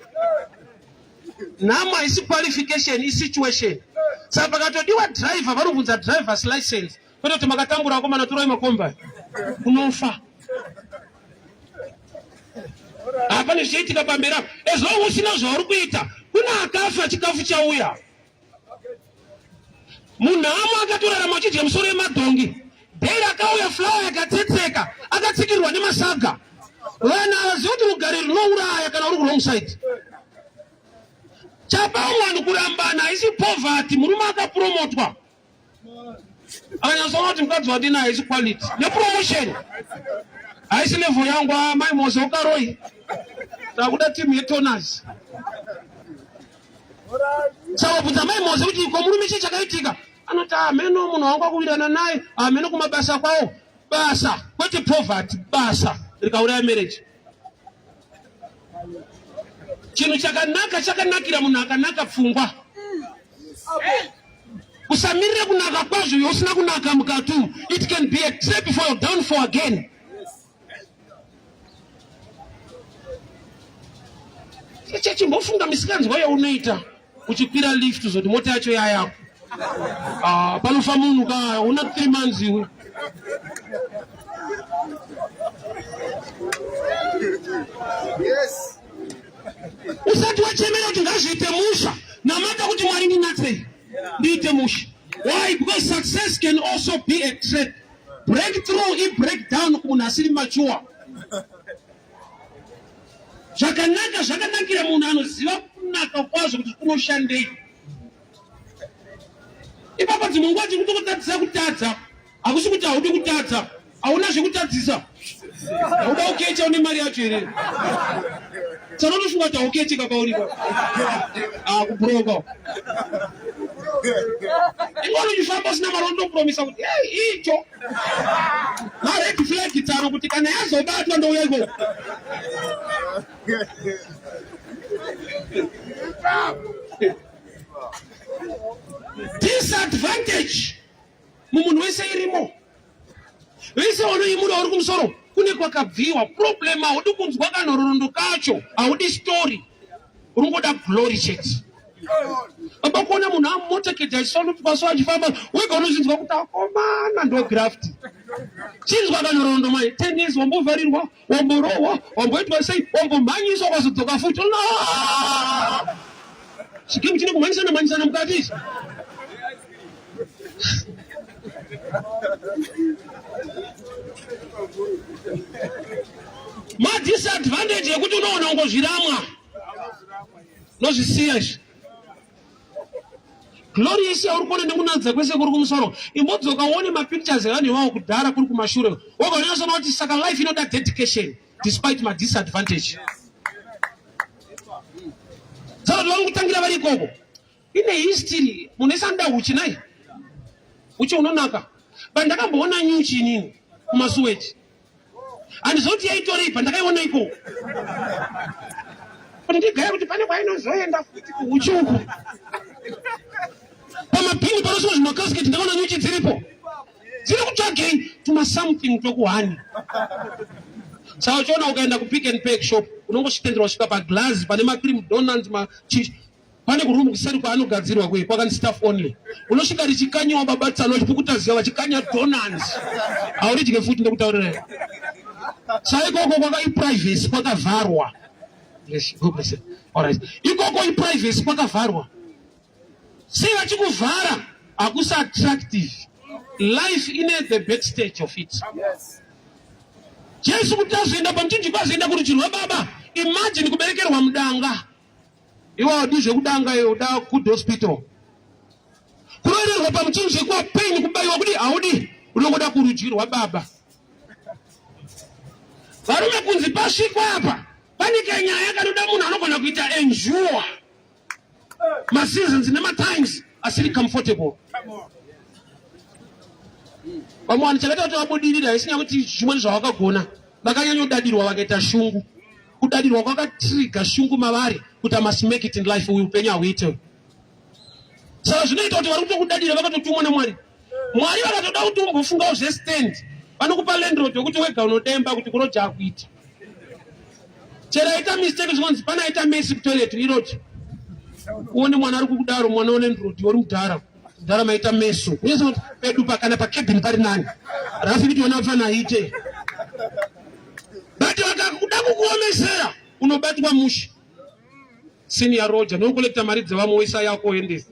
Nhamo haisi qualification, isituation. Saka pakatodiwa driver vanobvunza driver's license kwete kuti makatambura vakomana torai makomba unofa. Hapana zvichaitika pamberi apo. As long usina zvauri kuita, kuna akafa chikafu chauya. Munhamo akatorarama achidya musoro yemadhongi. Dei rakauya flower yakatsetseka, akatsikirwa nemasaga. Vanhu havazivi kuti rugare runouraya kana uri kuwrong side. Chapa vanhu kurambana haisi poverty, murume akapromotwa. Akanyatsoona kuti mukadzi wandinaye haisi quality. Nepromotion. Haisi level yangu ah, mai Mose ukaroi. Takuda team yetoners. Saka bvunza mai Mose kuti ko murume chii chakaitika? Anoti hameno munhu wangu akuwirirana naye, hameno kumabasa kwawo. Basa kwete poverty, basa rikauraya marriage. Chinhu chakanaka chakanakira munhu akanaka pfungwa. Usamirire kunaka kwazvo iwe usina kunaka mukati umu. It can be a trap for your downfall again. Chimbofunga misikanzwa yaunoita uchikwira lift uzoti mota yacho yayako. Ah, panofa munhu ka una 3 months iwe. Yes. Usati wachemera kuti ngazviite musha, namata kuti Mwari ndinatsei ndiite musha. Why? Because success can also be a trap. Breakthrough i breakdown kumunhu asiri mature. Zvakanaka zvakanakira munhu anoziva kunaka kwazvo kuti kunoshandei. Ipapa dzimwe nguva tiri kutokutadzisa kutadza. Hakusi kuti haudi kutadza, hauna zvekutadzisa. Hauda kukecha une mari yacho here? Sanotofunga kuti haukeche kapauri pa. Ah, kubroka. Ingori uchifamba usina mari unotopromisa kuti hey, icho. Ma red flag tsano kuti kana yazobatwa ndouya ikoko. Disadvantage mumunhu wese irimo. Vese vanoimura uri kumusoro kune kwakabviwa. Problem haudi kunzwa kanhororondo kacho, haudi story, uringoda glory chete. Baba kuona munhu amotokeji achisolutwa so achifamba wega unozvinzwa kuti akomana ndo graft. Chinzwa kanhororondo mai 10 years wambovharirwa, wamborohwa, wamboitwa sei, wambomhanyiswa kwazodzoka futi. Chigemu chine kumhanyisana mhanyisana mukati ichi. Madisadvantage yekuti unoona ungozviramwa nozvisiya izvi. Glory yese yauri kuona nekunanzira kwese kuri kumusoro, imbodzoka uone mapictures evanhu iwawo kudhara kuri kumashure, wobva unyatsona kuti saka life inoda dedication despite madisadvantage. Saka vari kutangira vari ikoko. Ine history, munhu wese anoda huchi nai. Huchi unonaka. But ndakamboona nyuchi inini kumasuweji. Handizivi kuti yaitorei pandakaiona ikoko. Kuti ndigaya kuti pane kwainozoenda futi kuhuchi uku. Pamabhini panosungwa zvimakasiketi ndakaona nyuchi dziripo. Dziri kutsvagei tuma something twekuhani. Saka uchiona ukaenda kupick and pack shop unongosvitenderwa kusvika paglass pane macream donuts machi pane kuroom kuseri kwaanogadzirwa kuye kwakanzi staff only unosvika richikanyiwa baba tsano vachipukuta ziya vachikanya donuts hauridye futi ndokutaurira saikoko kwaka iprivacy kwakavharwa ikoko iprivacy kwakavharwa sei vachikuvhara hakusi attractive life ine the backstage of it yes. Jesu kuti azoenda pamuchinjikwa azoenda kurudyi rwababa imagine kuberekerwa mudanga Iwe haudi zvekudanga iwe uda good hospital. Kurovererwa pamuchinjikwa pain kubaiwa kudi haudi unongoda kurudyi rwababa. Varume kunzi pasvikwa apa pane kanyaya kanoda munhu anogona kuita endure maseasons nematimes asiri comfortable. Vamwe vanhu chakaita kuti vabudirire haisi nyaya kuti zvimweni zvavakagona vakanyanyodadirwa vakaita shungu. Kudadirwa kwakatriga shungu mavari kuti I must make it in life, uyu upenyu hauite. Saka zvinoita kuti vari kutokudadira vakatotumwa naMwari. Mwari vakatoda kuti umbofungawo zvestand, vanokupa landlord wekuti wega unodemba kuti kuroja akuita. Chero aita mistake zvinonzi pana aita mesi kutoilet iroja. Uone mwana ari kukudaro, mwana welandlord uri mudhara. Mudhara maita meso. Uye kuti pedu pa kana pa cabin pari nani. Rafi kuti wana mfana aite. But vakakuda kukuomesera unobatwa mushe. Senior roja nokolekta mari dzevamwe woisa yako woendesa.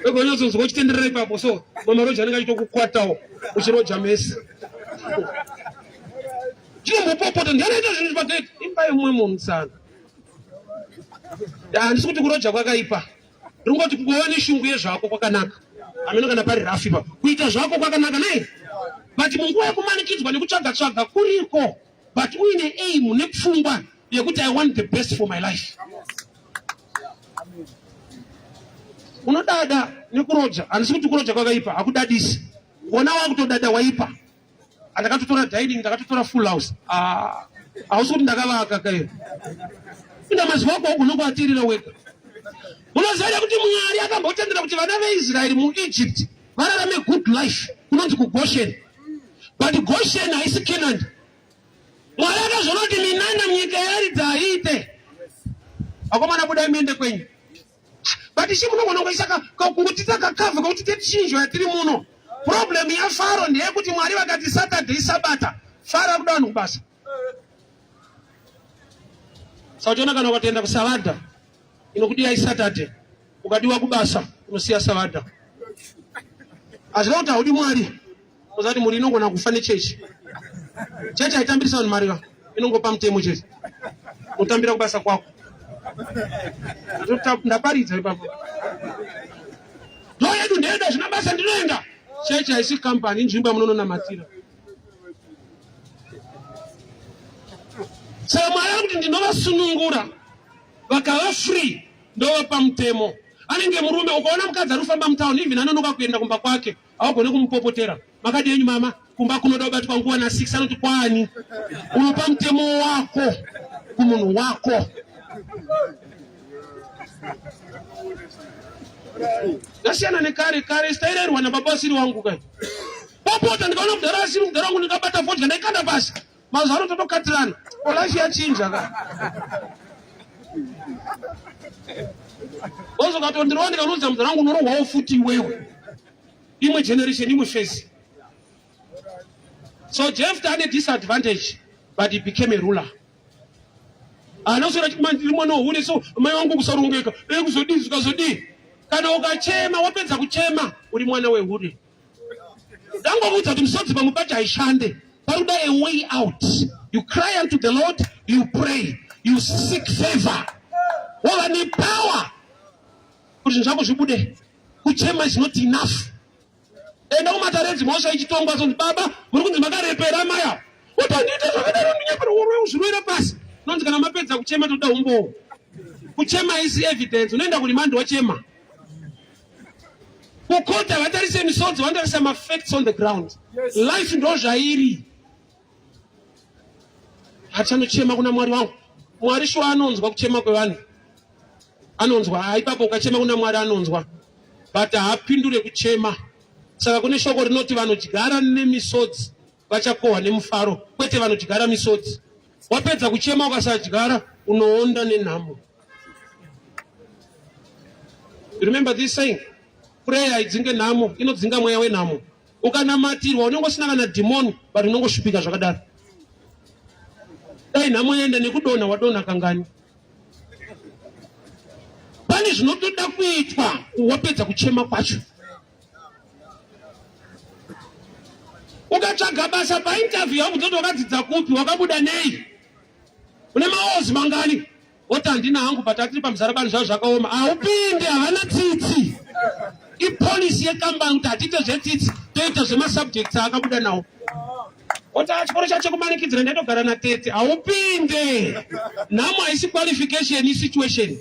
Wegonyozonzwa uchitenderera ipapo so mama roja anenge achitokukwatawo uchiroja mesi. Chinombopopota ndiani aita zvinhu pagate imba yemumwe munhu sana. Handisi kuti kuroja kwakaipa. Ndiri kungoti kungova neshungu yezvako kwakanaka. Hameno kana pari rafi ipapo. Kuita zvako kwakanaka nei? But munguva yekumanikidzwa nekutsvaga tsvaga kuriko. But uine aim nepfungwa yekuti I want the best for my life. Unodada nekuroja. Handisi kuti kuroja kwakaipa, hakudadisi. Wona wakutodada waipa. Ndakatotora dining, ndakatotora full house. Ah, hausi kuti ndakavaka kai. Inda mazuva ako ugona kuatirira wega. Munoziva here kuti Mwari akambotendera kuti vana veIsraeri muEgypt vararame good life kunonzi kuGoshen. But Goshen haisi Canaan. Mwari akazoona kuti minana munyika yaridza haiite. Vakomana budai muende kwenyu. But ishi munogona kungoisa kungotita kakavha kakuti tetichinjwa yatiri muno. Problem yaFaro ndeyekuti Mwari vakati Saturday isabata. Faro akuda vanhu kubasa. Saka uchiona kana ukatoenda kusavadha inokudiya iSaturday, ukadiwa kubasa unosiya savadha. Hazvina kuti haudi Mwari, uzati mhuri inogona kufa nechechi. Chechi haitambirisa vanhu mari va, inongopa mutemo chete. Unotambira kubasa kwako. Ndaparidza ipapo. Ndo yedu ndeyedu, hazvina basa, ndinoenda. Chechi haisi company, inzvimbo yamunononamatira. Saka Mwari ari kuti ndinovasunungura vakava free ndovapa mutemo. Anenge murume ukaona mukadzi ari kufamba mutown even anonoka kuenda kumba kwake haugone kumupopotera. Makadii henyu mama? Kumba kunoda kubatwa nguva na 6 anoti kwani? Unopa mutemo wako kumunhu wako. Ndasiyana nekare kare stairairwa nababa asiri wangu kai. Popota ndikaona mudhara asiri mudhara wangu ndikabata fodya ndaikanda pasi. Mazuva ano totokatirana. Ko life yachinja ka. Wozokatondirova ndikanoudza mudhara wangu unorohwawo futi iwewe. Imwe generation imwe face. So Jephthah ane disadvantage but he became a ruler. Anoswera achiti manje ndiri mwana wahure so mai vangu kusarongeka dai kuzodii zvikazodii. Kana ukachema wapedza kuchema uri mwana wehure. Ndangokuudza kuti misodzi pamwe pacho haishande. Parikuda a way out. You cry unto the Lord, you pray, you seek favor. Wova nepower kuti zvinhu zvako zvibude. Kuchema is not enough. Enda kumatare edzimhosva ichitongwa zonzi baba muri kunzi makarepera amai ava. Kuti handiite zvakadaro ndinyepera urwe uzvirwira pasi. Nonzi kana mapedza kuchema toda umbowo. Kuchema isi evidence unoenda kurimandi wachema. Kukota vatarise misodzi vanotarisa mafacts on the ground. Yes. Life ndo zvairi. Hachanochema kuna Mwari wangu. Mwari shuwa anonzwa kuchema kwevanhu. Anonzwa ah, ipapo ukachema kuna Mwari anonzwa. But haapindure kuchema. Saka kune shoko rinoti vanodyara nemisodzi vachakohwa nemufaro, kwete vanodyara misodzi. Wapedza kuchema ukasadyara unoonda nenhamo. You remember this saying? Prayer haidzinge nhamo, inodzinga mweya wenhamo. Ukanamatirwa unenge usina kana dhimoni but unongoshupika zvakadaro. Dai nhamo yaenda nekudonha wadonha kangani? Pane zvinotoda kuitwa wapedza kuchema kwacho. Ukatsvaga basa painterview yakubvunza kuti wakadzidza kupi, wakabuda nei, une maozi mangani, woti handina hangu but atiri pamuzarabani zvavo zvakaoma. Haupinde, havana tsitsi. Ipolicy yekambani kuti hatiite zvetsitsi, toita zvemasubjects aakabuda nawo. Woti ah, chikoro chacho chekumanikidzira ndaitogara natete. Haupinde. Nhamo haisi qualification, isituation.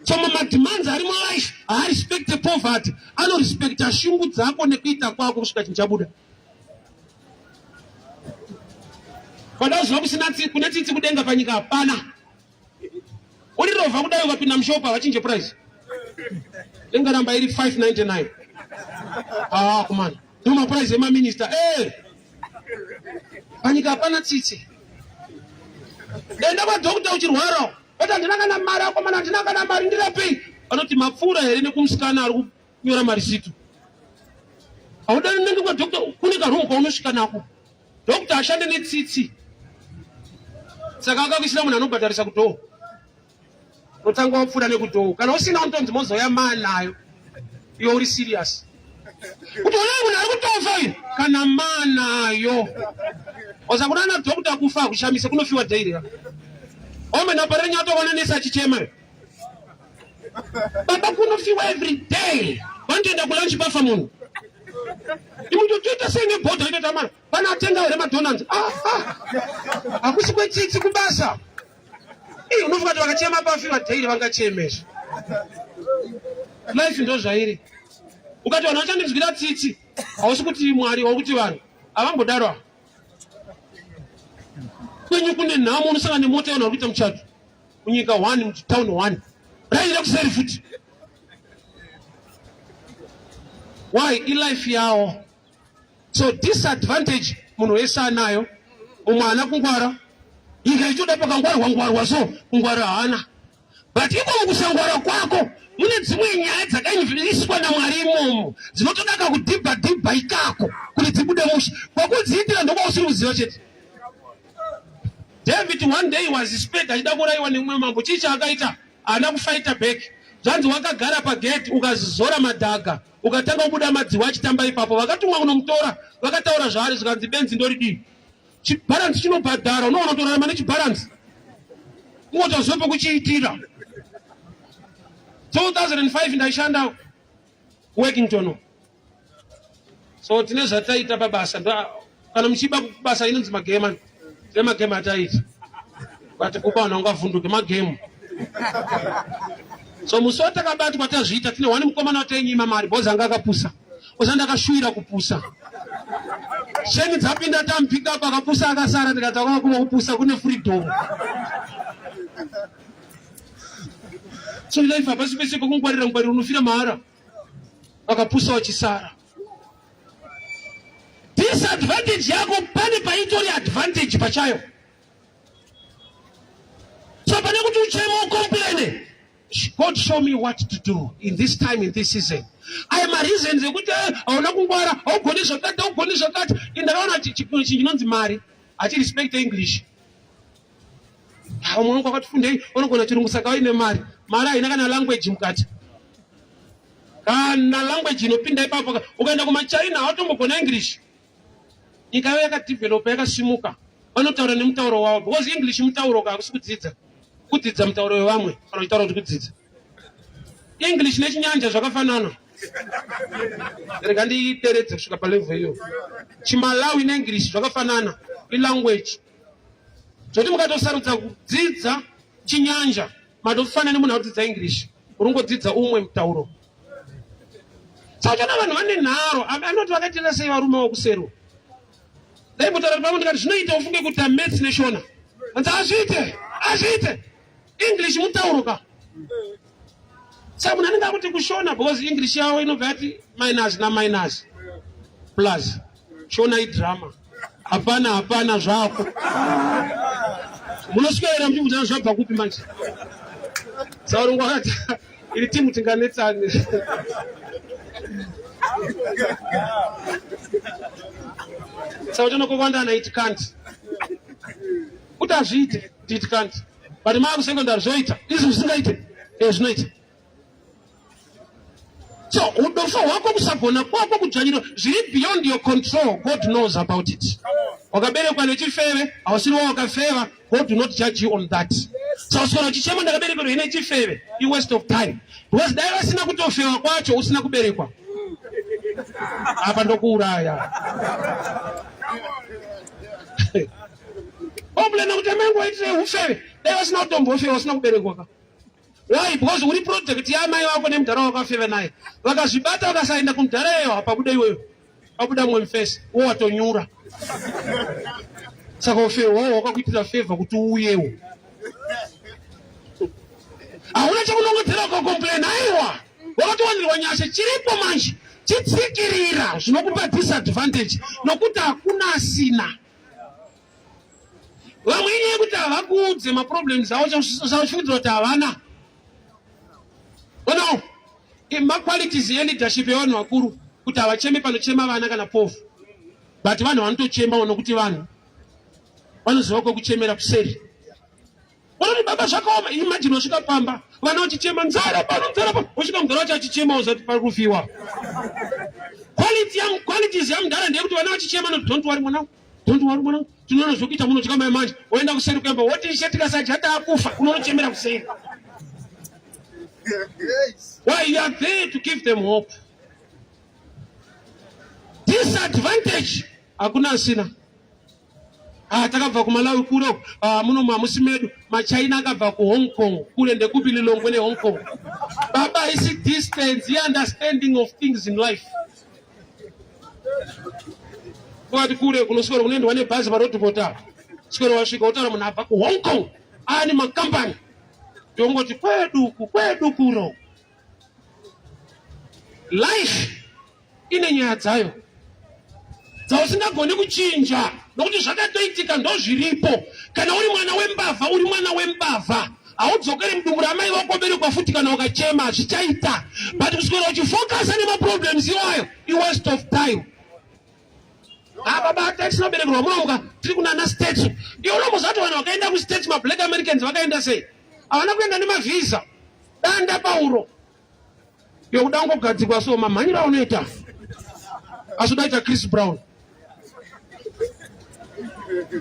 So mademands ari mulife haarespecte poverty, anorespecta shungu dzako nekuita kwako kusvika chinhu chabuda. Kwada kuziva kusina kune tsitsi kudenga panyika hapana. Uri Ukandirova kudai ukapinda mushop havachinje price. Ingaramba iri 599. Ah, kumana. Ndiwo maprice emaminista. Eh. Panyika hapana tsitsi. Enda kwadokta uchirwara. Oti handina kana mari akomana handina kana mari ndirapei. Vanoti mapfuura here nekumusikana ari kunyora marisitu. Haudani nenge kwadokta kune karoom kaunosvika nako. Doctor ashande netsitsi. Saka akakuisira munhu anobhadharisa kudhoo. Unotanga wapfuura nekudhoo. Kana usina unotonzi mozouya maanayo. Iwe uri serious. Kuti onai munhu ari kutofa uyu. Kana maanayo. Oza kuna ana doctor kufa hakushamise kunofiwa daily. Ome naparere nyatoona nesi achichema. Baba kunofiwa every day. Vanotoenda kulunch pafa munhu. Imutotoita sei nebhodha inoita mara pana atenga here madonalds ah, ah. Hakusi kwetsitsi kubasa. Ii unofunga kuti vakachema pafiwa daily vangachemezve. Life ndo zvairi. Ukati vanhu vachandinzwira tsitsi, hausi kuti Mwari wakuti vanhu havambodaro. Kwenyu kune nhamo unosangana nemota yevanhu vari kuita muchato. Munyika one mutown one. Raira kuseri futi. Why? Ilife yawo. So disadvantage munhu wese anayo. Mumwe haana kungwara. Nyika ichoda pakangwarwa ngwarwa so kungwara haana. But iko mukusangwara kwako mune dzimwe nyaya dzakaiswa naMwari imomo dzinotoda kakudhibha dhibha ikako kuti dzibude mushe. Kwakudziitira ndokwausiri kuziva chete. David one day was spared achida kuurayiwa nemumwe mambo. Chii chaakaita? Haana kufighter back. Zvanzi wakagara pagate ukazora madhaga ukatanga kubuda madziwa achitamba ipapo. Vakatumwa kunomutora vakataura zvaari zvikanzi benzi ndoridii. Chibharansi chinobhadhara unoona kutorarama nechibharansi. Kungotoziva pekuchiitira. 2005 ndaishanda Workington. So tine zvataita pabasa. Kana muchiba basa inonzi magame. Tine magame ataita. But kuba vanhu vangavhunduke magame. So musi watakabatwa tazviita tine one mukomana watainyima mari because anga akapusa. Oza ndakashuwira kupusa. Sheni dzapinda tamupika up akapusa akasara ndikati akava kupusa kune freedom. So life hapasi pese pekungwarira ngwarira unofira mahara. Vakapusa vachisara. Disadvantage yako pane paitori advantage pachayo. So pane kuti ucheme ucomplaine. God show me what to do in this time, in this season. Aya mareasons ekuti eh, hauna kungwara, haugoni zvakati, haugoni zvakati. Indakaona chinhu chinonzi mari, hachirespect English. Vamwe vangu vakati fundei, unogona chirungu saka waine mari. Mari haina kana language mukati. Kana language inopinda ipapo. Ukaenda kumachina hawatombogona English. Nyika yavo yakadevelopa yakasimuka. Vanotaura nemutauro wavo because English mutauro ka hakusi kudzidza. Kudzidza mutauro wevamwe kana uchitaura kuti kudzidza. English nechinyanja zvakafanana. Rega ndideredze kusvika palevel iyo. Chimalawi neEnglish zvakafanana. Ilanguage. Zvoti mukatosarudza kudzidza chinyanja matofanana nemunhu akudzidza English. Uringodzidza umwe mutauro. Saka uchaona vanhu vane nharo anoti vakaitira sei varume vokusero. Ndaimbotaura pamwe ndikati zvinoita ufunge kuti maths neshona. Hanzi hazviite, hazviite. English mutauro ka. Saka munhu anenge akuti kushona because English yavo inobva yati minus na minus plus. Shona idrama. Hapana hapana zvako. Munoswera muchibvunzana zvabva kupi manje. Saka varungu vakati iri timu tinganetsane. Saka uchaona kwawanda it can't. Kuti hazviite, it can't. But maakusecondary zvoita, izvi zvisingaite, eh zvinoita. So udofo hwako kusagona kwako kudzvanyirwa zviri beyond your control. God knows about it. Wakaberekwa nechifeve, hausiri wawakafeva. God do not judge you on that. So uswera uchichema ndakaberekerwa ine chifeve, i waste of time. Because dai vasina kutofewa kwacho usina kuberekwa. Apa ndokuuraya. Oblena kuti amai waitire ufeve, dai vasina kutombofewa usina kuberekwa ka. Why? Because uri project yamai vako nemudhara wakafeva naye. Vakazvibata vakasaenda kumudhara iyeyo hapabuda iweyo. Pabuda mumwe mufesi, wo watonyura. Saka ufewa wao wakakuitira favor kuti uuyewo. Hauna chekunongedzera ukakomplaina, aiwa, wakatowanirwa nyasha. Chiripo manje chitsikirira zvinokupa disadvantage, nokuti hakuna asina. Vamwe inyaya yekuti havakuudze maproblems avo, zvachifungidzira kuti havana. Ono maqualities eleadership yevanhu vakuru kuti havacheme panochema vana kana pofu, but vanhu vanotochemawo nokuti vanhu vanoziva kwekuchemera kuseri. Vanoti baba zvakaoma, imagine wasvika pamba vana vachichema nzara pano nzara pano, wasvika mudhara wacho achichema uzati pari kufiwa. Quality yam qualities yamudhara ndeyekuti vana vachichema no don't worry mwana, don't worry mwana, tinoona zvekuita munodya mai manje, woenda kuseri kuemba woti ishe tikasadya taakufa, unonochemera kuseri. Why you are there to give them hope. Disadvantage hakuna asina. Ah, takabva kuMalawi kure uku. Ah, muno mamusi medu maChina akabva kuHong Kong kure ndekupi Lilongwe neHong Kong. Baba isi distance ye understanding of things in life. Kwati kure kunoswera kunoendwa nebhazi parodhipota. Swera wasvika wotaura munhu abva kuHong Kong aane makambani. Tongoti kwedu uku kwedu kuro. Life ine nyaya dzayo dzausingagoni kuchinja nokuti zvakatoitika ndozviripo. Kana uri mwana wembavha, uri mwana wembavha, haudzokere mudumbu ramai vako berekwa futi. Kana ukachema hazvichaita, but kuswera uchifokasa nemaproblems iwayo iwaste of time. Baba tisinoberekerwa munomuka tiri kunana states. Iwe unomboziva kuti vanhu vakaenda kustates, mablack Americans vakaenda sei? Havana kuenda nemavhisa, danda pauro yokuda kungogadzikwa so mamhanyiro aunoita asi udaita Chris Brown.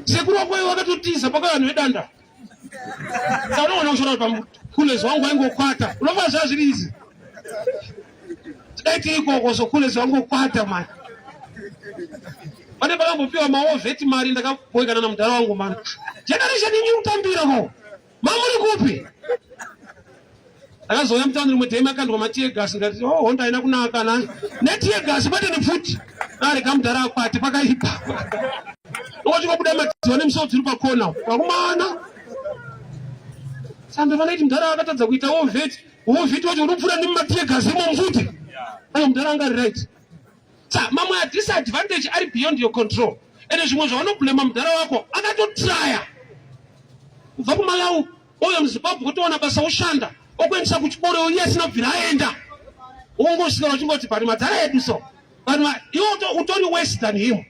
Sekuru wako iwe wakatotiza paka vanhu vedanda, saka unoona kushora pakulezi wangu waingokwata, unofana zvaa zviri izi tidai tiri ikoko so kulezi wangokwata mani. Pane pakambopiwa maovheti mari, ndakaboikana namudhara wangu mani. Generation inyi kutambira ko mamuri kupi? Ndakazouya mutauni rimwe dhei makandwa mateargas, ndikati oh, honda haina kunaka na neteargas kwete nepfuti. Arega mudhara akwate pakaipa. Ndokachikobuda madziwa nemisodzi iri pakona vakomana. Sando vanoiti mudhara akatadza kuita ovheti, ovheti wacho unopfuura nemumateargas imomo futi. Ayo mudhara anga ari right. Sa mamwe a disadvantage ari beyond your control. Ende zvimwe zvaunoblema mudhara wako akatotraya kubva kuMalawi ouya muZimbabwe kutowana basa oshanda okuendesa kuchikoro iye asina kubvira aenda, wongosvika vachingoti but madhara edu so but iwe utori worse than him.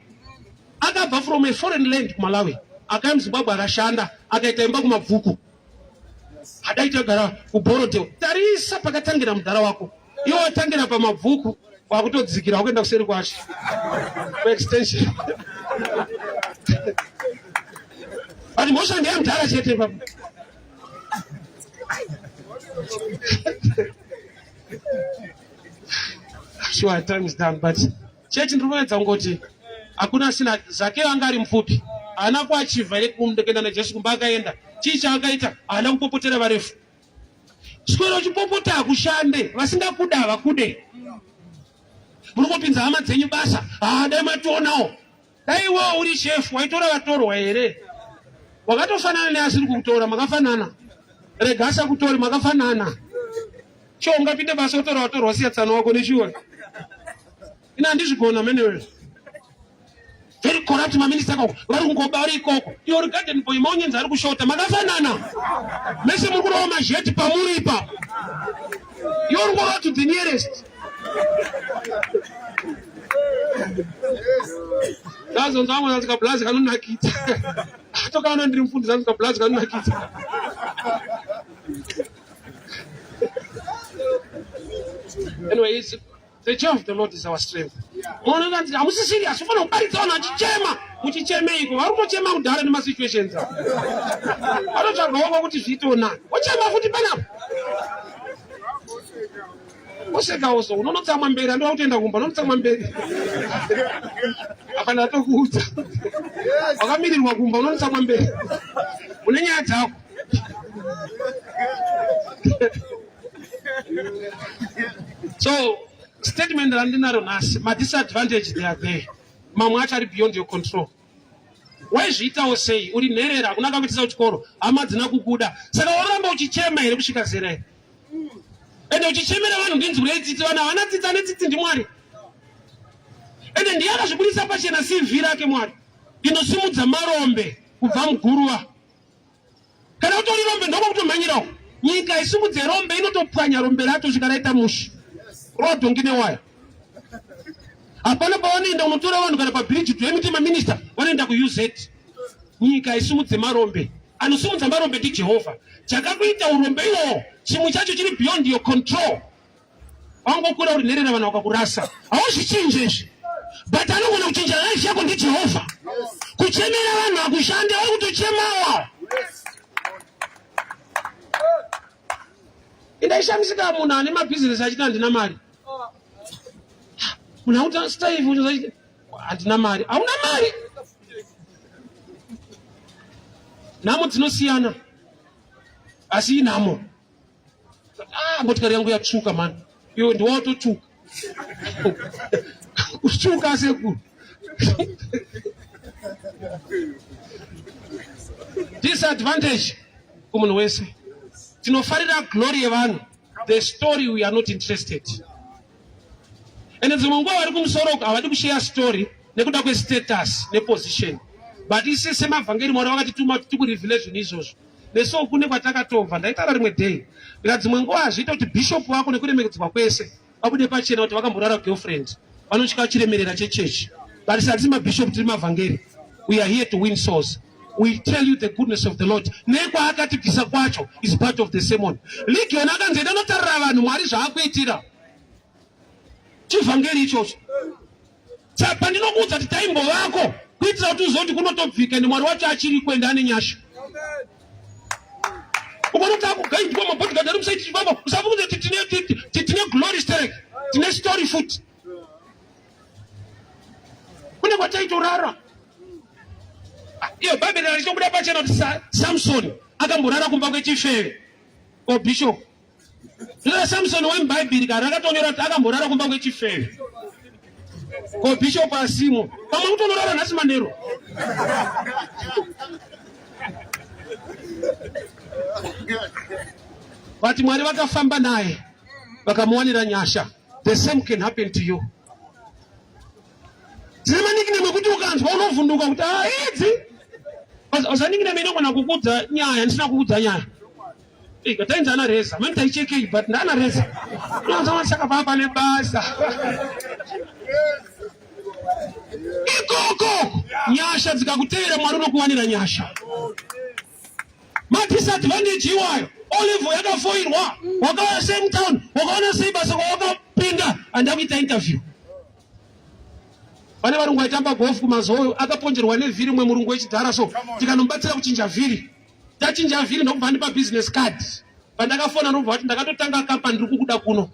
Akabva from a foreign land kuMalawi akauya muZimbabwe akashanda akaita imba kuMabvuku, hadai tagara kuBorodale. Tarisa pakatangira mudhara wako, iwe watangira paMabvuku wakutodzikira wakuenda kuseri kwacho kuextension, but mhosva ndeyamudhara chete ipapo. Sure, time is done, but chechi ndiri kuedza kungoti hakuna asina. Zakeo anga ari mupfupi, haana kuachivha here kuenda naJesu kumba? Akaenda, chii chaakaita? Haana kupopotera varefu. Swera uchipopota hakushande, vasingakuda havakude. Muri kupinza hama dzenyu basa, dai mationawo. Dai iwewo uri shefu waitora vatorwa here? Wakatofanana neasiri kukutora, makafanana. Rega asakutori, makafanana. Cho ungapinde basa utora vatorwa, siya tsano wako nechiwa. Ina handizvigona menewe. Very corrupt maminista ikoko, vari kungoba vari ikoko. Iwe uri garden boy, maonyenzi ari kushota, makafanana. Mese muri kurova mazheti pamuri ipapo. Iwe uri kurova to the nearest. Ndazonzwa vamwe vanzi kablazi kanonakidza. Tokaona ndiri mufundisi anzi kablazi kanonakidza. Anyway, it's, the joy of the Lord is our strength. Munoona kanzi hamusi serious, ufanira kubaridza vanhu vachichema. Muchichemeiko? Vari kutochema kudhara nemasituations avo. Vatotsvaga wako kuti zviitewo nani. Wochema futi panapa. Osekawo so unonotsamwa mberi, andoda kutoenda kumba, unonotsamwa mberi. Apa ndatokuudza. Wakamirirwa kumba, unonotsamwa mberi. Une nyaya dzako. So statement randinaro nhasi, madisadvantage they are there. Mamwe acho ari beyond your control. Waizviitawo sei? Uri nherera, hakuna akakuitisa kuchikoro, hama hadzina kukuda. Saka woramba uchichema here kusvika zera iri? Ende uchichemera vanhu ndinzwirei tsitsi, vanhu havana tsitsi, ane tsitsi ndiMwari. Ende ndiye akazvibudisa pachena CV rake Mwari. Ndinosimudza marombe kubva muguruva. Kana utori rombe ndoko kutomhanyirawo. Nyika isimudze rombe inotopwanya rombe racho svika raita mushe. Rodhongi newaya. Hapana pavanoenda unotora vanhu kana pabhiriji toemiti maminista vanoenda kuUZ. Nyika isimudze marombe. Anosimudza marombe ndiJehovha. Chakakuita urombe iwowo chimwe chacho chiri beyond your control. Wangokura uri nherera vanhu vakakurasa. Hauzvichinje izvi. But anogona kuchinja life yako ndiJehovha. Kuchemera vanhu hakushande, vari kutochemawa. Indaishamisika munhu ane mabhizinesi achiti handina mari. Munhu akuti staive handina mari. Hauna mari. Nhamo dzinosiyana. Asi inhamo. Ah, motikari yangu yatsvuka mani. Iwe ndiwe watotsvuka. Kutsvuka sekuru. Disadvantage kumunhu wese. Tinofarira glory yevanhu. The story we are not interested. Ende dzimwe nguva vari kumusoro uko havadi kushare story nekuda kwestatus neposition. But isi semavhangeri Mwari vakatituma kuti tikurevele zvinhu izvozvo. Nesuwo kune kwatakatobva ndaitaura rimwe day ndikati dzimwe nguva hazviite kuti bishop wako nekuremekedzwa kwese vabude pachena kuti vakamborara girlfriend vanotya chiremerera chechechi but hatisi mabishop tiri mavhangeri we are here to win souls we tell you the goodness of the lord nekwaakatibvisa kwacho is part of the sermon legion akanzi enda notarira vanhu mwari zvaakuitira chivhangeri ichocho Pandinokuudza kuti taimbovako kuitira kuti uzoti kunotobvika ende Mwari wacho achiri kuenda ane nyasha. Ukaona takugaidwa mabodyguard ari musaiti chifamba usafunge kuti tine tine glory sterek tine story futi. Kune kwataitorara. Ah, iyo Bhaibheri richitobuda pachena kuti Samson akamborara kumba kwechifeve. O bishop Zvino Samson wemuBhaibheri kare akatonyora kuti akamborara kumba kwechifeve. Ko bishop asimo. Pamwe kutonorara nhasi manero. But Mwari vakafamba naye vakamuwanira nyasha. The same can happen to you. Dzine manickname ekuti ukanzwa unovhunduka kuti ah idzi. Nickname inogona kukudza nyaya ndisina kukudza nyaya. Tainzi ana reza, mani taichekei but ndana reza. Unonzwa saka papa nebasa. Ikoko nyasha dzikakutevera Mwari unokuwanira nyasha. Madisadvantage iwayo olive yakafoirwa wakauya same town wakaona sei basa kwawakapinda andakuita interview pane varungu vaitamba golf kumazoyo akaponjerwa nevhiri mumwe murungu wechidhara so tikanomubatsira kuchinja vhiri tachinja vhiri ndokubva andipa business card pandakafona ndobva vati ndakatotanga company ndiri kukuda kuno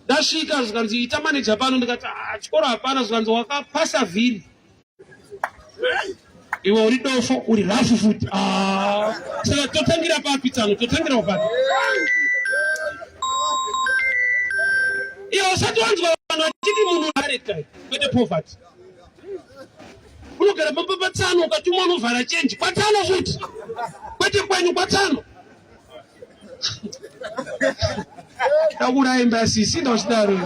ndasvika zvikanzi ita manager pano ndikati ah, chikoro hapana zvikanzi wakapasa vhiri iwe uri dofo uri rafu futi ah, saka totangira papi tsano totangira papi iwe usati wanzwa vanhu vachiti munhu character kwete poverty unogara pamba patsano ukatumwa unovhara chenji kwatsano futi kwete kwenyu kwatsano ndakuuraya imba yasisi ndauchidaro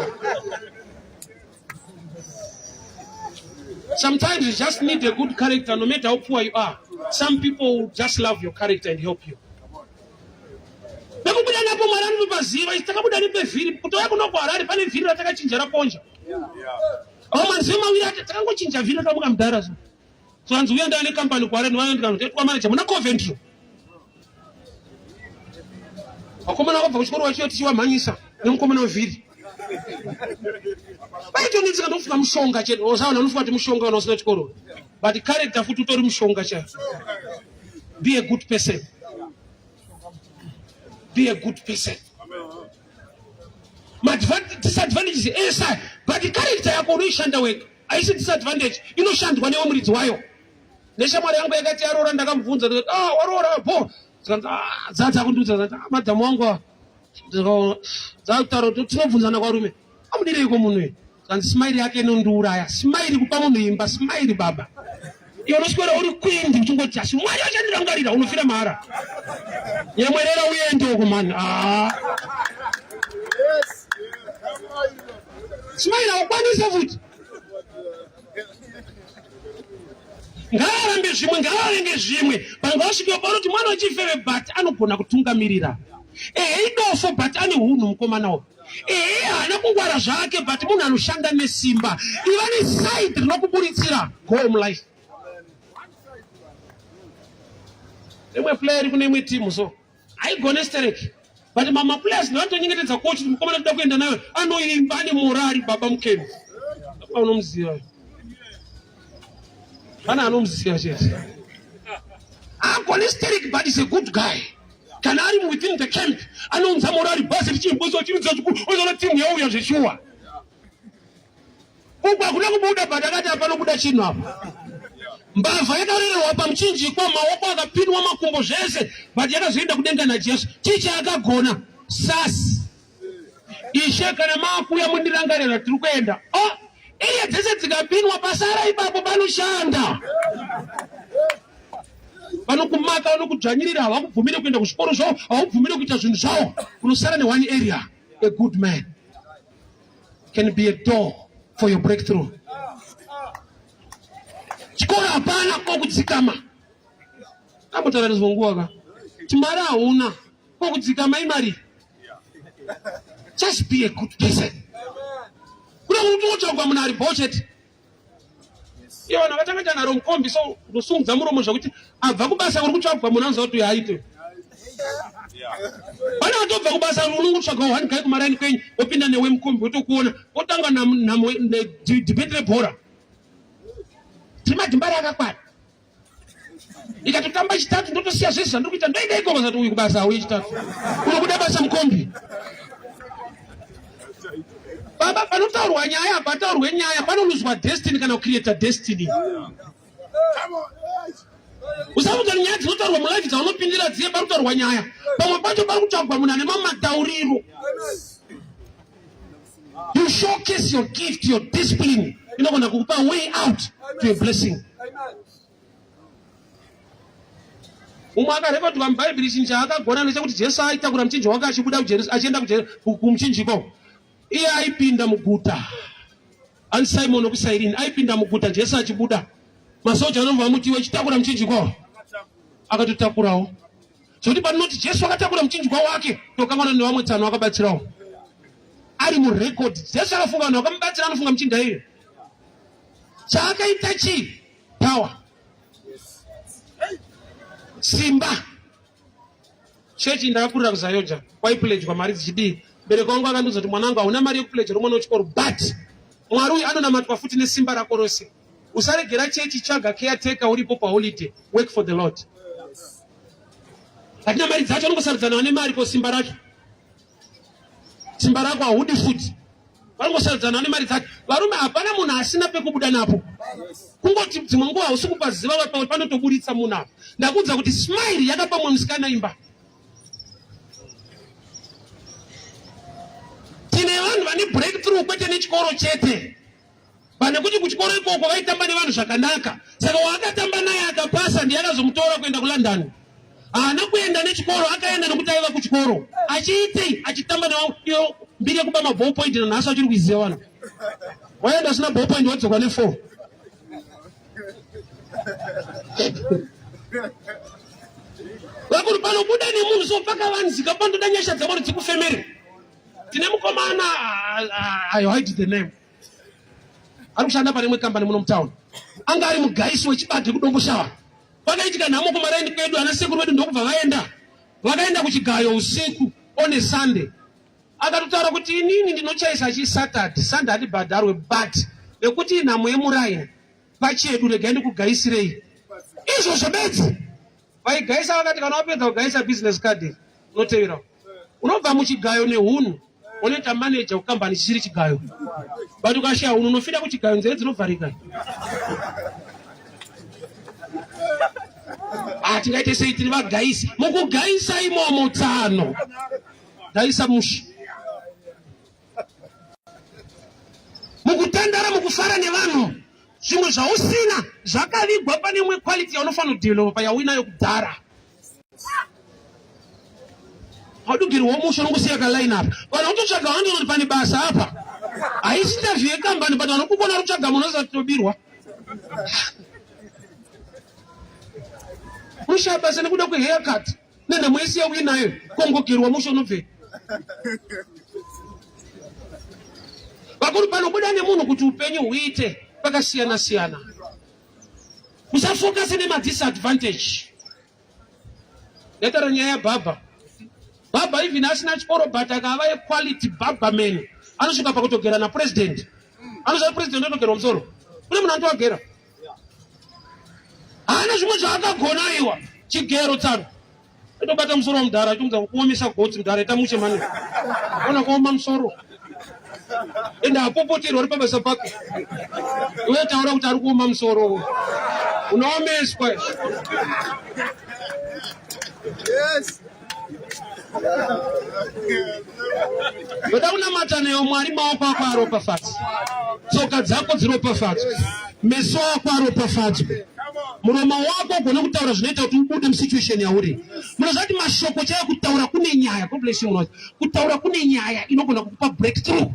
Sometimes you just need a good character no matter how poor you are. Some people will just love your character and help you. Pekubuda napo Mwari anotopaziva isu takabuda nepevhiri kutouya kuno kuHarare pane vhiri ratakachinja raponja. Awo manzeve maviri ati takangochinja vhiri rakamuka mudhara so. So hanzi uya ndava necompany kuHarare ndivaya ndikanotoitwa manager muna Coventry. Vakomana vakabva kuchikoro vachiyo tichivamhanyisa nemukomana wevhiri. Vaitonetseka ndokufunga mushonga chete. Osaona unofunga kuti mushonga kana usina chikoro. But character futi utori mushonga chaiyo. Be a good person. Be a good person. Madisadvantages ese but character yako unoishanda wega. Haisi disadvantage inoshandwa newe muridzi wayo. Neshamwari yangu yakati yaroora ndakamubvunza ndikati ah waroora bo zvikanzi ah dzadza kundiudza zati ah madhamu wangu ava dzakutaura kuti tinobvunzana kwarume amudireiko munhu uyu zvanzi smile yake inondiuraya smile kupa munhu imba smile baba iwe unoswera uri kwindi uchingoti asi mwari achandirangarira unofira mahara nyemwerera uende uko mani ah. Smile haukwanise futi. Ngaarambe zvimwe, ngaavenge zvimwe. Panga wasvika panoti mwana wechifeve but anogona kutungamirira. Ehe idofo but ane hunhu mukomana uyu. Ehe haana kungwara zvake but munhu anoshanda nesimba. Iva neside rinokuburitsira go mulife. Rimwe player kune imwe team so. Haigone stereki. But mama players ndinotonyengetedza coach kuti mukomana toda kuenda nayo anoimba ane morari baba mukeni. Apa unomuziva. Pana anomuziva chete. Agone stereki but is a good guy. Kana ari within the camp anounza morari basi richimbozo chiridza chikuru ozoona team yauya zveshuwa. Uku hakuna kubuda but akati hapano kuda chinhu apa. Mbavha yakarererwa pamuchinjikwa, maoko akapinwa, makumbo zvese, but yakazoenda kudenga naJesu. Chii chaakagona? Sasi. Ishe kana maakuya mundirangarira tiri kuenda. Oh, iye dzese dzikapinwa pasara ipapo panoshanda. Vanokumaka, vanokudzvanyirira, havakubvumire kuenda kuzvikoro zvavo, havakubvumire kuita zvinhu zvavo. Unosara neone area, a good man can be a door for your breakthrough. Chikoro hapana kokudzikama. Kambotaura nezvonguva ka. Timari hauna kokudzikama imari. Just be a good person. Kuda kuti unotsvagwa munhu ari bho chete. Iye vanhu vakatanga kuita nharo mukombi so unosungudza muromo zvekuti abva kubasa kuri kutsvagwa munhu anoziva kuti uyu haite. Pane vatobva kubasa unongotsvaga one guy kumaraini kwenyu wopinda newe mukombi wotokuona wotanga nhamo debate rebhora. Tiri madhimbari akakwana. Ikatotamba chitatu ndotosiya zvese zvandiri kuita ndoenda ikoko zati uyu kubasa auye chitatu. Unobuda basa mukombi. Baba panotaurwa nyaya hapataurwe nyaya panoluzwa destiny kana kucreata destiny. Usafunga nyaya dzinotaurwa mulife dzaunopindira dziye pari kutaurwa nyaya. Pamwe pacho pari kutsvagwa munhu ane mamatauriro. You showcase your gift, your discipline. Inogona kukupa way out to a blessing. Umwe akarekodwa muBhaibheri chinhu chaakagona ndechekuti Jesu aitakura muchinjiko wake achibuda achienda kumuchinjiko. Iye aipinda muguta. Ani Simon wekuSairini aipinda muguta Jesu achibuda. Masoja anobva amuti iwe chitakura muchinjiko. Akatotakurawo. Zvekuti panoti Jesu akatakura muchinjikwa wake tokanganwa nevamwe tsano akabatsirawo. Ari murecord. Jesu akafunga vanhu vakamubatsira anofunga muchinda iye. Chaakaita chii? Power. Simba. Chechi ndakakurira kuZayoja kwaipledgwa mari dzichidii. Bereko wangu akandiudza kuti mwanangu hauna mari yekupledgera mwana wechikoro but Mwari uyu anonamatwa futi nesimba rako rose. Usaregera chechi tsvaga caretaker uripo paholiday. Work for the Lord. Hatina mari dzacho anongosarudzana vane mari ko simba racho. Simba rako haudi futi. Vanongosarudzana vane mari dzacho. Varume hapana munhu asina pekubuda napo. Kungoti dzimwe nguva hausi kupaziva panotoburitsa munhu apa. Ndakuudza kuti smile yakapa mumwe musikana imba. Tine vanhu vane breakthrough kwete nechikoro chete. Pane kuti kuchikoro ikoko vaitamba nevanhu zvakanaka. Saka waakatamba naye akapasa ndiye akazomutora kuenda kuLondon. Haana kuenda nechikoro, akaenda nekuti aiva kuchikoro. Achiitei? Achitamba nevamwe. Iyo mbiri yekuba maball point nanhasi achiri kuiziva vanhu. Waenda usina ball point wadzoka ne4. Vakuru panobuda nemunhu so pakavanzika panotoda nyasha dzaMwari dzikufemere. Tine mukomana I hide the name. Ari kushanda pane imwe kambani muno mutown. Anga ari mugaisi wechibage kuDomboshava. Kwakaitika nhamo kumaraini kwedu ana sekuru vedu ndokubva vaenda. Vakaenda kuchigayo usiku on a Sunday. Akatotaura kuti inini ndinochaisa chi Saturday, Sunday handibhadharwe but nekuti inhamo yemuraini pachedu regai ndikugaisirei. Izvozvo bedzi. Vaigaisa vakati kana wapedza kugaisa business card unotevera. Unobva muchigayo nehunhu unoita manager kukambani chisiri chigayo. But ukashaya hunhu unofira kuchigayo nzeve dzinovharika. Ah, tingaite sei tiri vagaisi. Mukugaisa imomo tsano. Gaisa mushe. Mukutandara mukufara nevanhu zvimwe zvausina zvakavigwa pane imwe quality yaunofanira kudevelopa yauinayo kudhara. Haudugirwa mushe unongosiya ka line apa. Vanhu vototsvaga vanhu kuti pane basa apa. Haisi interview yekambani but vanokukona kutsvaga munhu asati tobirwa. Unoshaya basa nekuda kwehaircut nenhamo yese yauinayo kongogerwa mushe unobvei. Vakuru panobuda nemunhu kuti upenyu huite pakasiyana siyana. Musafokase nemadisadvantage. Ndataura nyaya yabhabha. Bhabha even asina chikoro but akava equality bhabha man anosvika pakutogera napresident. Anoziva president anotogerwa musoro. Kune munhu anotowagera. Haana zvimwe zvaakagona aiwa. Chigero tsano. Atobata musoro wamudhara achimuudza kuomesa gotsi mudhara ita mushe mani. Ona kuoma musoro. Ende apopoterwa ari pabasa pake. Iwe taura kuti ari kuoma musoro. Unoomeswa. Yes. Ndoda kunamata newe Mwari, maoko ako aropafadzwe, tsoka dzako dziropafadzwe, meso ako aropafadzwe, muromo wako ugone kutaura zvinoita kuti ubude musituation yauri. Munoziva kuti mashoko chaiyo kutaura kune nyaya. God bless you Lord. Kutaura kune nyaya inogona kukupa breakthrough.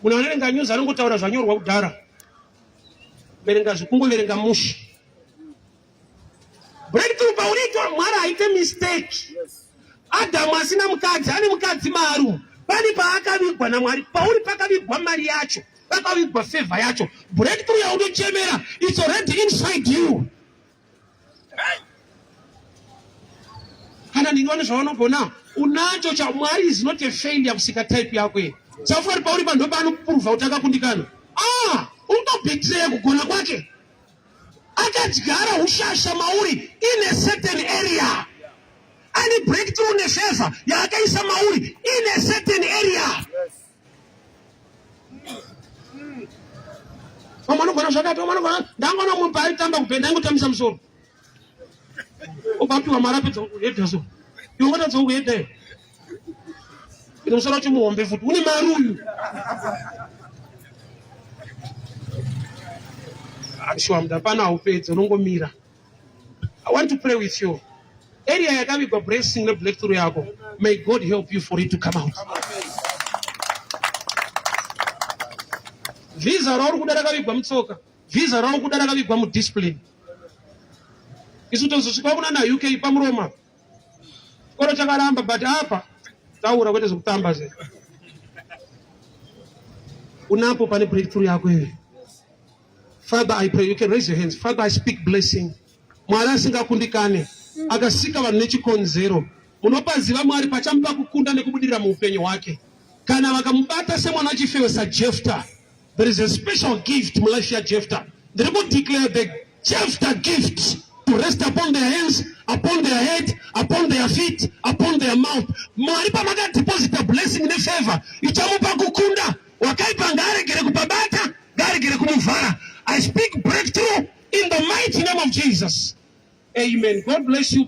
Munhu anoverenga news anongotaura zvanyorwa kudhara. Verenga zvikungoverenga mushe. Breakthrough pauriitwa Mwari haite mistake. Adamu asina mukadzi ane mukadzi maru. Pane paakavigwa naMwari, pauri pakavigwa mari yacho, pakavigwa favor yacho. Breakthrough yaunochemera it's already inside you. Kana ndingi vane zvavanogona, unacho cha Mwari is not a failure kusika type yako iyi. Safari pauri panhu paanoprova kuti akakundikana. Ah, unotobetray kugona kwake. Akadyara ushasha mauri in a certain area. Ane breakthrough nefavor yaakaisa mauri in a certain area. Vamwe vanogona zvakati, vamwe vanogona ndangoona mumwe paaitamba kubhenda aingotambisa musoro. Obva apiwa mari apedza kuhedha so. Iwe ungatadza kuhedha iyo. Ine musoro wacho muhombe futi. Une mari uyu. Shuwa muda pano haupedzi unongomira. I want to pray with you. Area yakavigwa blessing nebreakthrough yako. May God help you for it to come out. Visa rauri kuda rakavigwa mutsoka. Visa rauri kuda rakavigwa mudiscipline. Isu tozosvika kuna na UK pamuroma. Chikoro chakaramba but apa taura kwete zvekutamba zve. Unapo pane breakthrough yako iyo. Father, I pray you can raise your hands. Father, I speak blessing. Mwari asingakundikane akasika vanhu nechikonzero. Munopaziva Mwari pachamupa kukunda nekubudirira muupenyu hwake. Kana vakamubata semwana wechifewe saJefta, there is a special gift mulife yaJefta. Ndiri kudeclare the Jefta gift to rest upon their hands, upon their head, upon their feet, upon their mouth. Mwari pamakadeposita blessing nefavor ichamupa kukunda. Wakaipa ngaaregere kupabata, ngaaregere kumuvhara. I speak breakthrough in the mighty name of Jesus. Amen. God bless you.